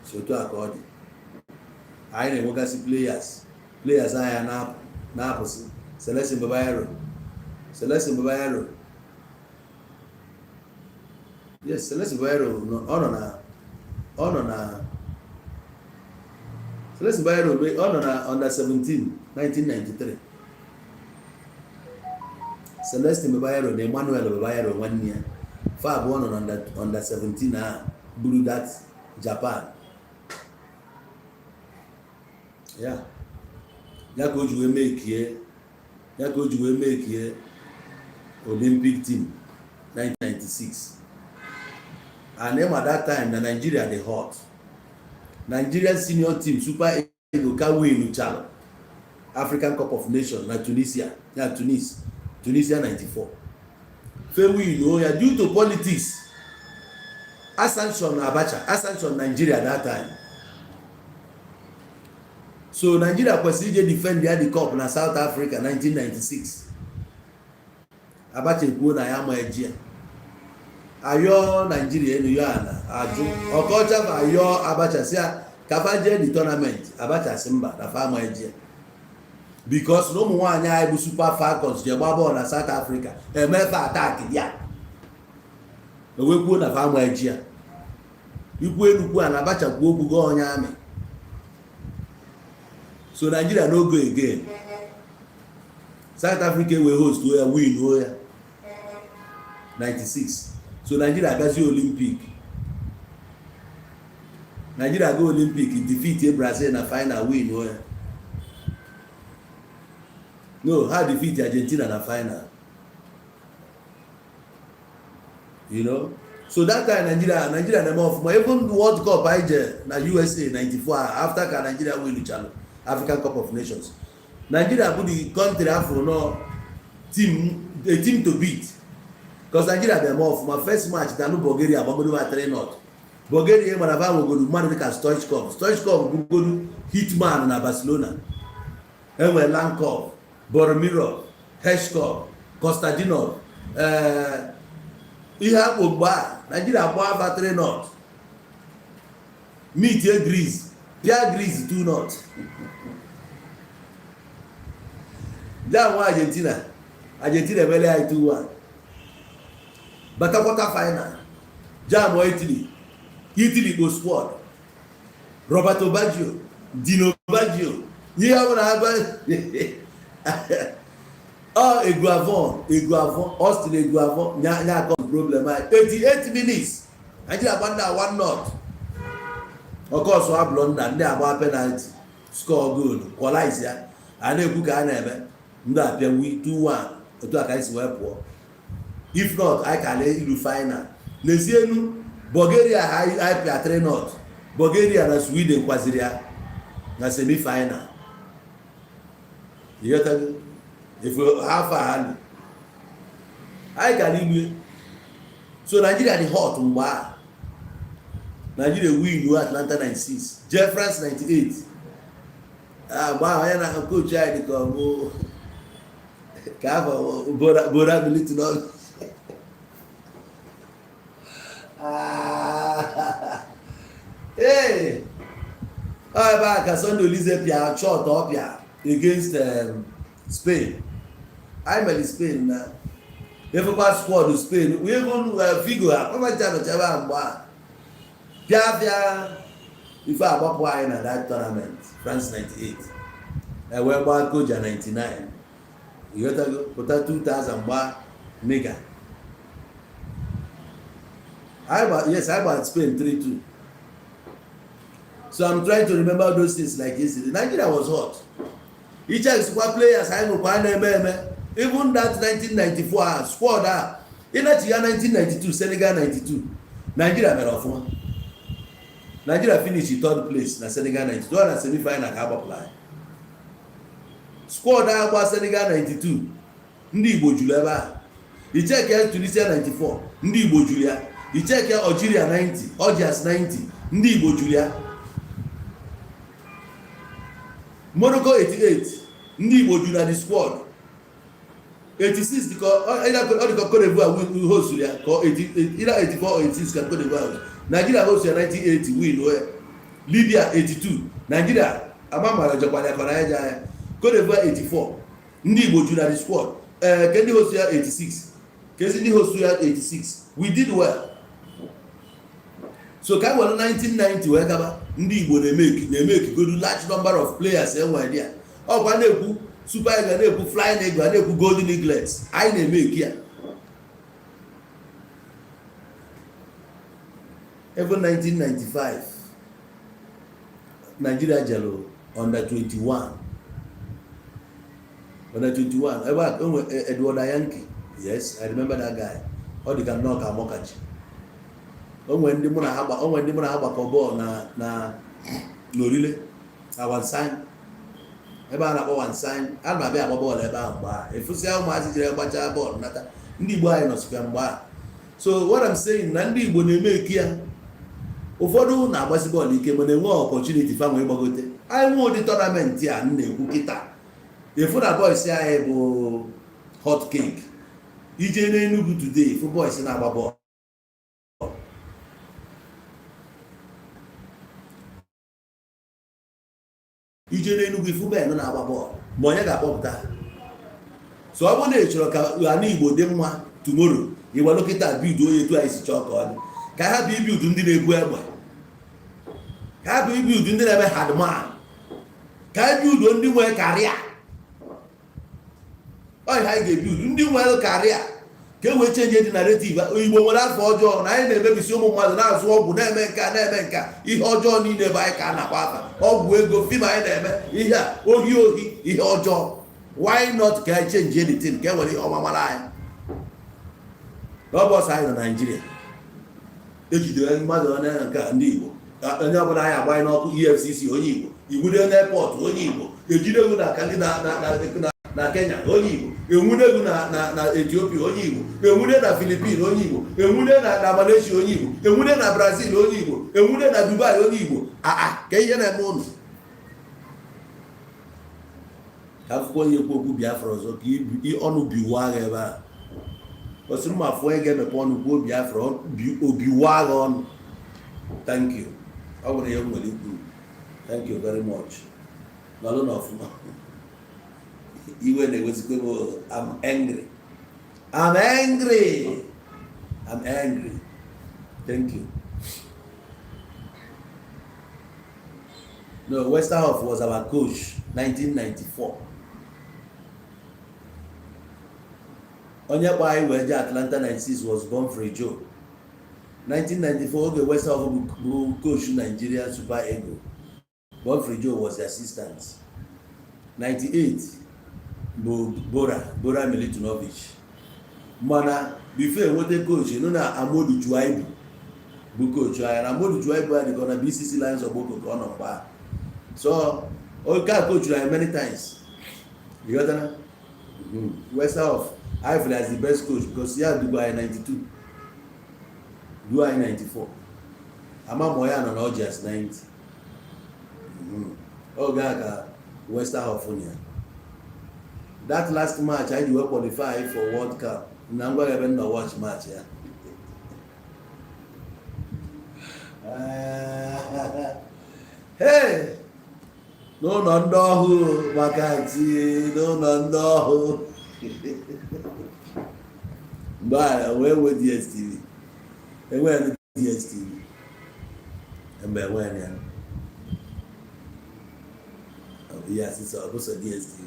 So otu a ka ọ dị. Anyị na-enwegasị players. Players anyị na-apụ na-apụsị. Celestin Babayaro. Celestin Babayaro. Yes, Celestine Babayaro ọ nọ na Celestine Babayero, ọ nọ na under 17, 1993. Celestine Babayero na Emmanuel Babayero nwanne ya, fa abụọ nọ na under 17 a buru that Japan. Ya ka o ji wee mekie, ya ka o ji wee mekie Olympic team 1996. And ịma that time na Nigeria dị hot. Nigerian senior team, Super Eagles, ka win chalụ African Cup of Nations na Tunisia, ya Tunis, Tunisia 94. Fe win o ya. Due to politics, a sanction Abacha, a sanction Nigeria that time. So Nigeria kwesịrị ije defend ya the cup na South Africa 1996. Abacha ekwuo na ya ma eji ya ayọọ Nigeria enu ya ana ajụ. Ọkọcha bụ ayọọ Abacha si ya ka fa jee the tournament. Abacha si mba, na fa ama eji ya, because na ụmụ nwaanyị anyị bụ Super Falcons je gba bọọlụ na South Africa, emefe attack ya, ewekwuo na fa ama eji ya. Ikwu enukwu a na Abacha kwuo okwu gị onye amị. So Nigeria no go again. South Africa wee host ya, win o ya 96. So Nigeria agazi Olympic. Nigeria go Olympic, defeat Brazil na final, win o ya. No, ha defeat Argentina na final. So that time Nigeria na-eme ọfụma. Even World Cup anyị je na USA 94, after ka Nigeria win chalụ African Cup of Nations, Nigeria bụ the country afọ nọ team, a team to beat, because Nigeria na-eme ọfụma. First match danụ Bulgaria, gbagodo ha 3-0. Bulgaria mara fa nwegodu mmadụ dịka Stoichkov. Stoichkov bụgodu hitman na Barcelona. Enwere Lankov, Borimirov, Heshkov, Kostadinov. Ee, ihe akpụ mgbe a Nigeria gba afa 3-0, meet Greece, pịa Greece 2-0. Bịa nwa Argentina, Argentina emele anyị 2-1, bata quarter final, jam Italy. Italy kpo squad Roberto Baggio, Dino Baggio, ihe ọ bụla agba ọ Eguavon, Eguavon, Austin Eguavon nya nya akọ problem anyị. 88 minutes, Nigeria gba ndị a 1-0. Ọkọsụ abụlọ nna ndị agba penalty, score goal, equalize ya. A na-ekwu ka a na-eme ndị apịa 2-1. Otu a ka anyị si wee pụọ. If not, anyị ka lee iru final. N'ezienu Bulgaria ha anyị pịa 3-0. Bulgaria na Sweden kwaziri ya na semi final. Ịghọtago efu ha fa ha lu anyị gara igwe. So Nigeria dị hot mgbe a. Nigeria win Atlanta 96, jee France 98. Mgbe ahụ onye na coach anyị dị ka ọ bụ ka afọ Bora Milutinovic. Ee, ọ ebe a ka Sunday Olise pịa shot ọ pịa against Spain. Anyị mere Spain na efekwa squad Spain wee hụ Figo ha kpabacha nọcha ebe a mgbe a pịa pịa ife agbapụ anyị na that tournament, France 98. Ewee gbaa Koja 99, ịghọtago, pụta 2000 gbaa Niger. I gba, yes, I gba Spain 3-2. So I'm trying to remember those things like yesterday. Nigeria was hot. Ichecksikwa players anyị nwekwa na-eme eme. Even that 1994 a squad a ịnachi ya 1992, Senegal 92, Nigeria mere ọfụma. Nigeria finish third place na Senegal 92. Ọ na semi final ka agbapụrụ anyị. Squad a gba Senegal 92, ndị Igbo juru ebe ahụ. Icheke Tunisia 94, ndị Igbo juru ya. Icheke Algeria 90, Algiers 90, ndị Igbo juru ya. Morocco 88, ndị Igbo juru na the squad. 86 dịka ọ dịka Cote d'Ivoire host ya ka either 84 or 86 ka Cote d'Ivoire host. Nigeria host ya 1980, win ya. Libya 82, Nigeria amamara jekwara ya kọrọ ya ja ya. Cote d'Ivoire 84, ndị Igbo juru na the squad. Ee, ke ndị host ya 86, kezi ndị host ya 86. We did well. So ka anyị were 1990 wee gaba, ndị Igbo na-eme ekigodu large number of players enwere ya. Ọkwa na-ekwu Super Eagles, na-ekwu Flying Eagle, na-ekwu Golden Eaglets. Anyị na-eme eki ya. Even 1995, Nigeria jelu under 21, under 21 ebe a enwe Edward Ayanki. Yes, I remember that guy. Ọ dị ka nnọọ ka Amokachi. O nwere ndị mụ na ha gbakọ bọọlụ na n'Orile na Wansan, ebe a na-akpọ Wansan. A na-abịa agba bọọlụ ebe ahụ. Mgbe a efusịa ụmụazị jiri gbachaa bọọlụ nata, ndị Igbo anyị nọsikwa mgbe a. So what I'm saying na ndị Igbo na-eme eki ya. Ụfọdụ na-agbasi bọọlụ ike, mana enwe opportunity fa nwee gbagote. Anyị nwee ụdị tournament a m na-ekwu kịta, efu na boys anyị bụ hot cake. Ije n'Enugu today, fụ boys na-agba bọọlụ. Ije n'Enugu, ifu men na-agba bọọlụ, ma onye ga-akpọpụta. So ọ bụrụ na ị chọrọ ka ala Igbo dị mma tomorrow, iwelu kịta build onye etu anyị si chọọ ka ọ dị, ka ha bụ ibuild ndị na-ebu egbe, ka ha bụ ibuild ndị na-eme hardman, ka ha build ndị nwere career. Ọhịa anyị ga-ebuild ndị nwere career ka e wee change dị narrative. Igbo nwere afọ ọjọọ na anyị na-emebisi ụmụ mmadụ, na-azụ ọgwụ, na-eme nka, na-eme nka, ihe ọjọọ niile bụ anyị ka a na-akpa afa ọgwụ ego, film anyị na-eme ihe a, ohi, ohi, ihe ọjọọ. Why not ka anyị change anything, ka e were ihe ọma mara anyị? N'ọbọsọ anyị nọ Naijiria, ejidere mmadụ onye nke ndị Igbo, onye ọbụla anyị agbanye n'ọkụ EFCC, onye Igbo iwude n'airport, onye Igbo ejide egwu na na Kenya, onye Igbo enwude egwu na Ethiopia, onye Igbo enwude na Philippines, onye Igbo enwude na Malaysia, onye Igbo enwude na Brazil, onye Igbo enwude na Dubai, onye Igbo. Aa, ka ihe na-eme ụnụ ka akwụkwọ onye ekwu okwu Biafra ọzọ, ka ọnụ biwa agha ebe a. Osi mma afọ onye ga-emepe ọnụ kwuo Biafra, obiwa agha ọnụ. Thank you. Ọ bụrụ ihe m nwere ikwu. Thank you very much. Nọlụ n'ọfụma. Iwe na-ewezikwa m. I'm angry, I'm angry, I'm angry. Thank you. No, Westerhoff was our coach 1994. Onye kpọ anyị wee jee Atlanta 96 was Bonfrey Joe. 1994, oge Westerhoff bụ coach Nigeria Super Eagles, Bonfrey Joe was the assistant. 98 bụ Bora Milutinovic. Mana before enweta coach nụ na Amodu Juaibu bụ coach anyị, na Amodu Juaibu a dịka na BCC Lions of Boko ka ọ nọ mgbe ahụ. So oke a coachuru anyị many times. You got that? Westerhoff I feel as the best coach because ya dugo anyị 92, duo anyị 94. Ama ma ya nọ na Algiers 90. Oge a ka Westerhoff nọ ya. That last match anyị ji wee qualify for World Cup na ngwa ebe m nọ watch match ya. Hey! N'ụlọ ndị ọhụụ maka ti n'ụlọ ndị ọhụụ mgbe a wee nwee DSTV, enweghị DSTV mgbe enweghị ya. Ihe asịsọ ọ bụ sọ DSTV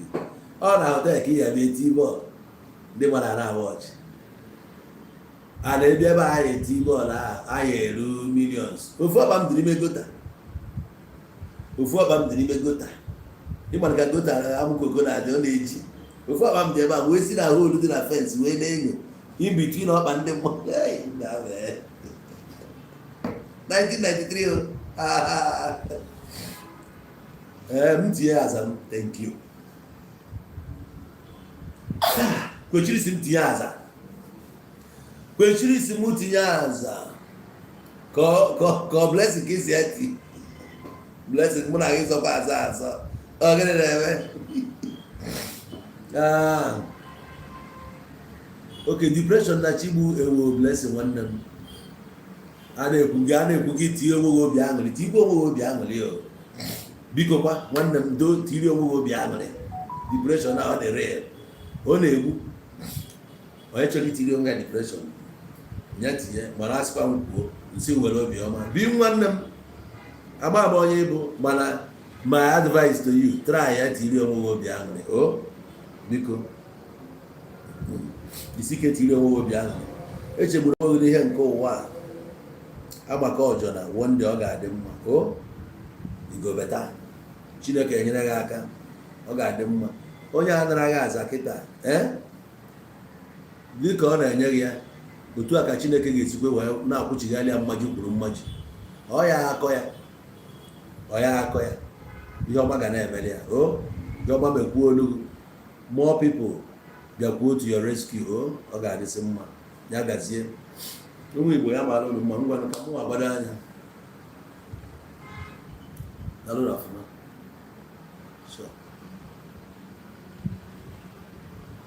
ọ na hotel ka ị ya eti bọọlụ, ndị mmadụ na-awatch. A na-ebi ebe a eti bọọlụ ahụ, anyị eru millions. Ofu ọkpa m dị n'ime gutter, ofu ọkpa m dị n'ime gutter. Ịmara ka gutter amụkoko na-adị, ọ na-eji ofu ọkpa m dị ebe a wee si na hole dị na fence wee na-enyo in between ọkpa ndị mmadụ. 1993 o ee, m tinye aza m. Thank you. Kwechiri si m tinye aza, kwechiri si m tinye aza ka ọ Blessing ka isi eti Blessing mụ na gị zọkwa aza azọ. Ọ gịnị na-eme? Oke depression na chigbu ewo. Blessing nwanne m, a na-ekwu gị, a na-ekwu gị, tinye onwe gị obi aṅụrị, tikwa onwe gị obi aṅụrị o. Biko kwa, nwanne m, do tiri onwe gị obi aṅụrị. Depression na ọ dị real, ọ na-egbu. Onye chọrọ itiri onwe ya depression ya tinye, mana asịkwa m kwuo. Nsi were obiọma bi. Nwanne m, agba agba onye ịbụ, mana my advice to you, try ya tiri onwe gị obi aṅụrị. O biko, isi ike, tiri onwe gị obi aṅụrị. Echegburu onwe gị n'ihe nke ụwa a. Agbakọ ọjọ na one day ọ ga-adị mma. O igobeta, Chineke enyere gị aka, ọ ga-adị mma. Onye a nara gị aza kịta, ee, dịka ọ na-enye gị ya, otu a ka Chineke ga-esikwe wee na-akwụchigharị ya mmaji kwuru mmaji. Ọ ya akọ ya, ọ ya akọ ya. Ihe ọma ga na-emere ya. O ihe ọma mekwuo olu gị, more people bịakwuo to your rescue. O ọ ga-adịsị mma. Ya gazie, ụmụ Igbo. Ya mara ụlọ mma. Ngwa, ka mụ agbado anya. Daalụ ọfụma.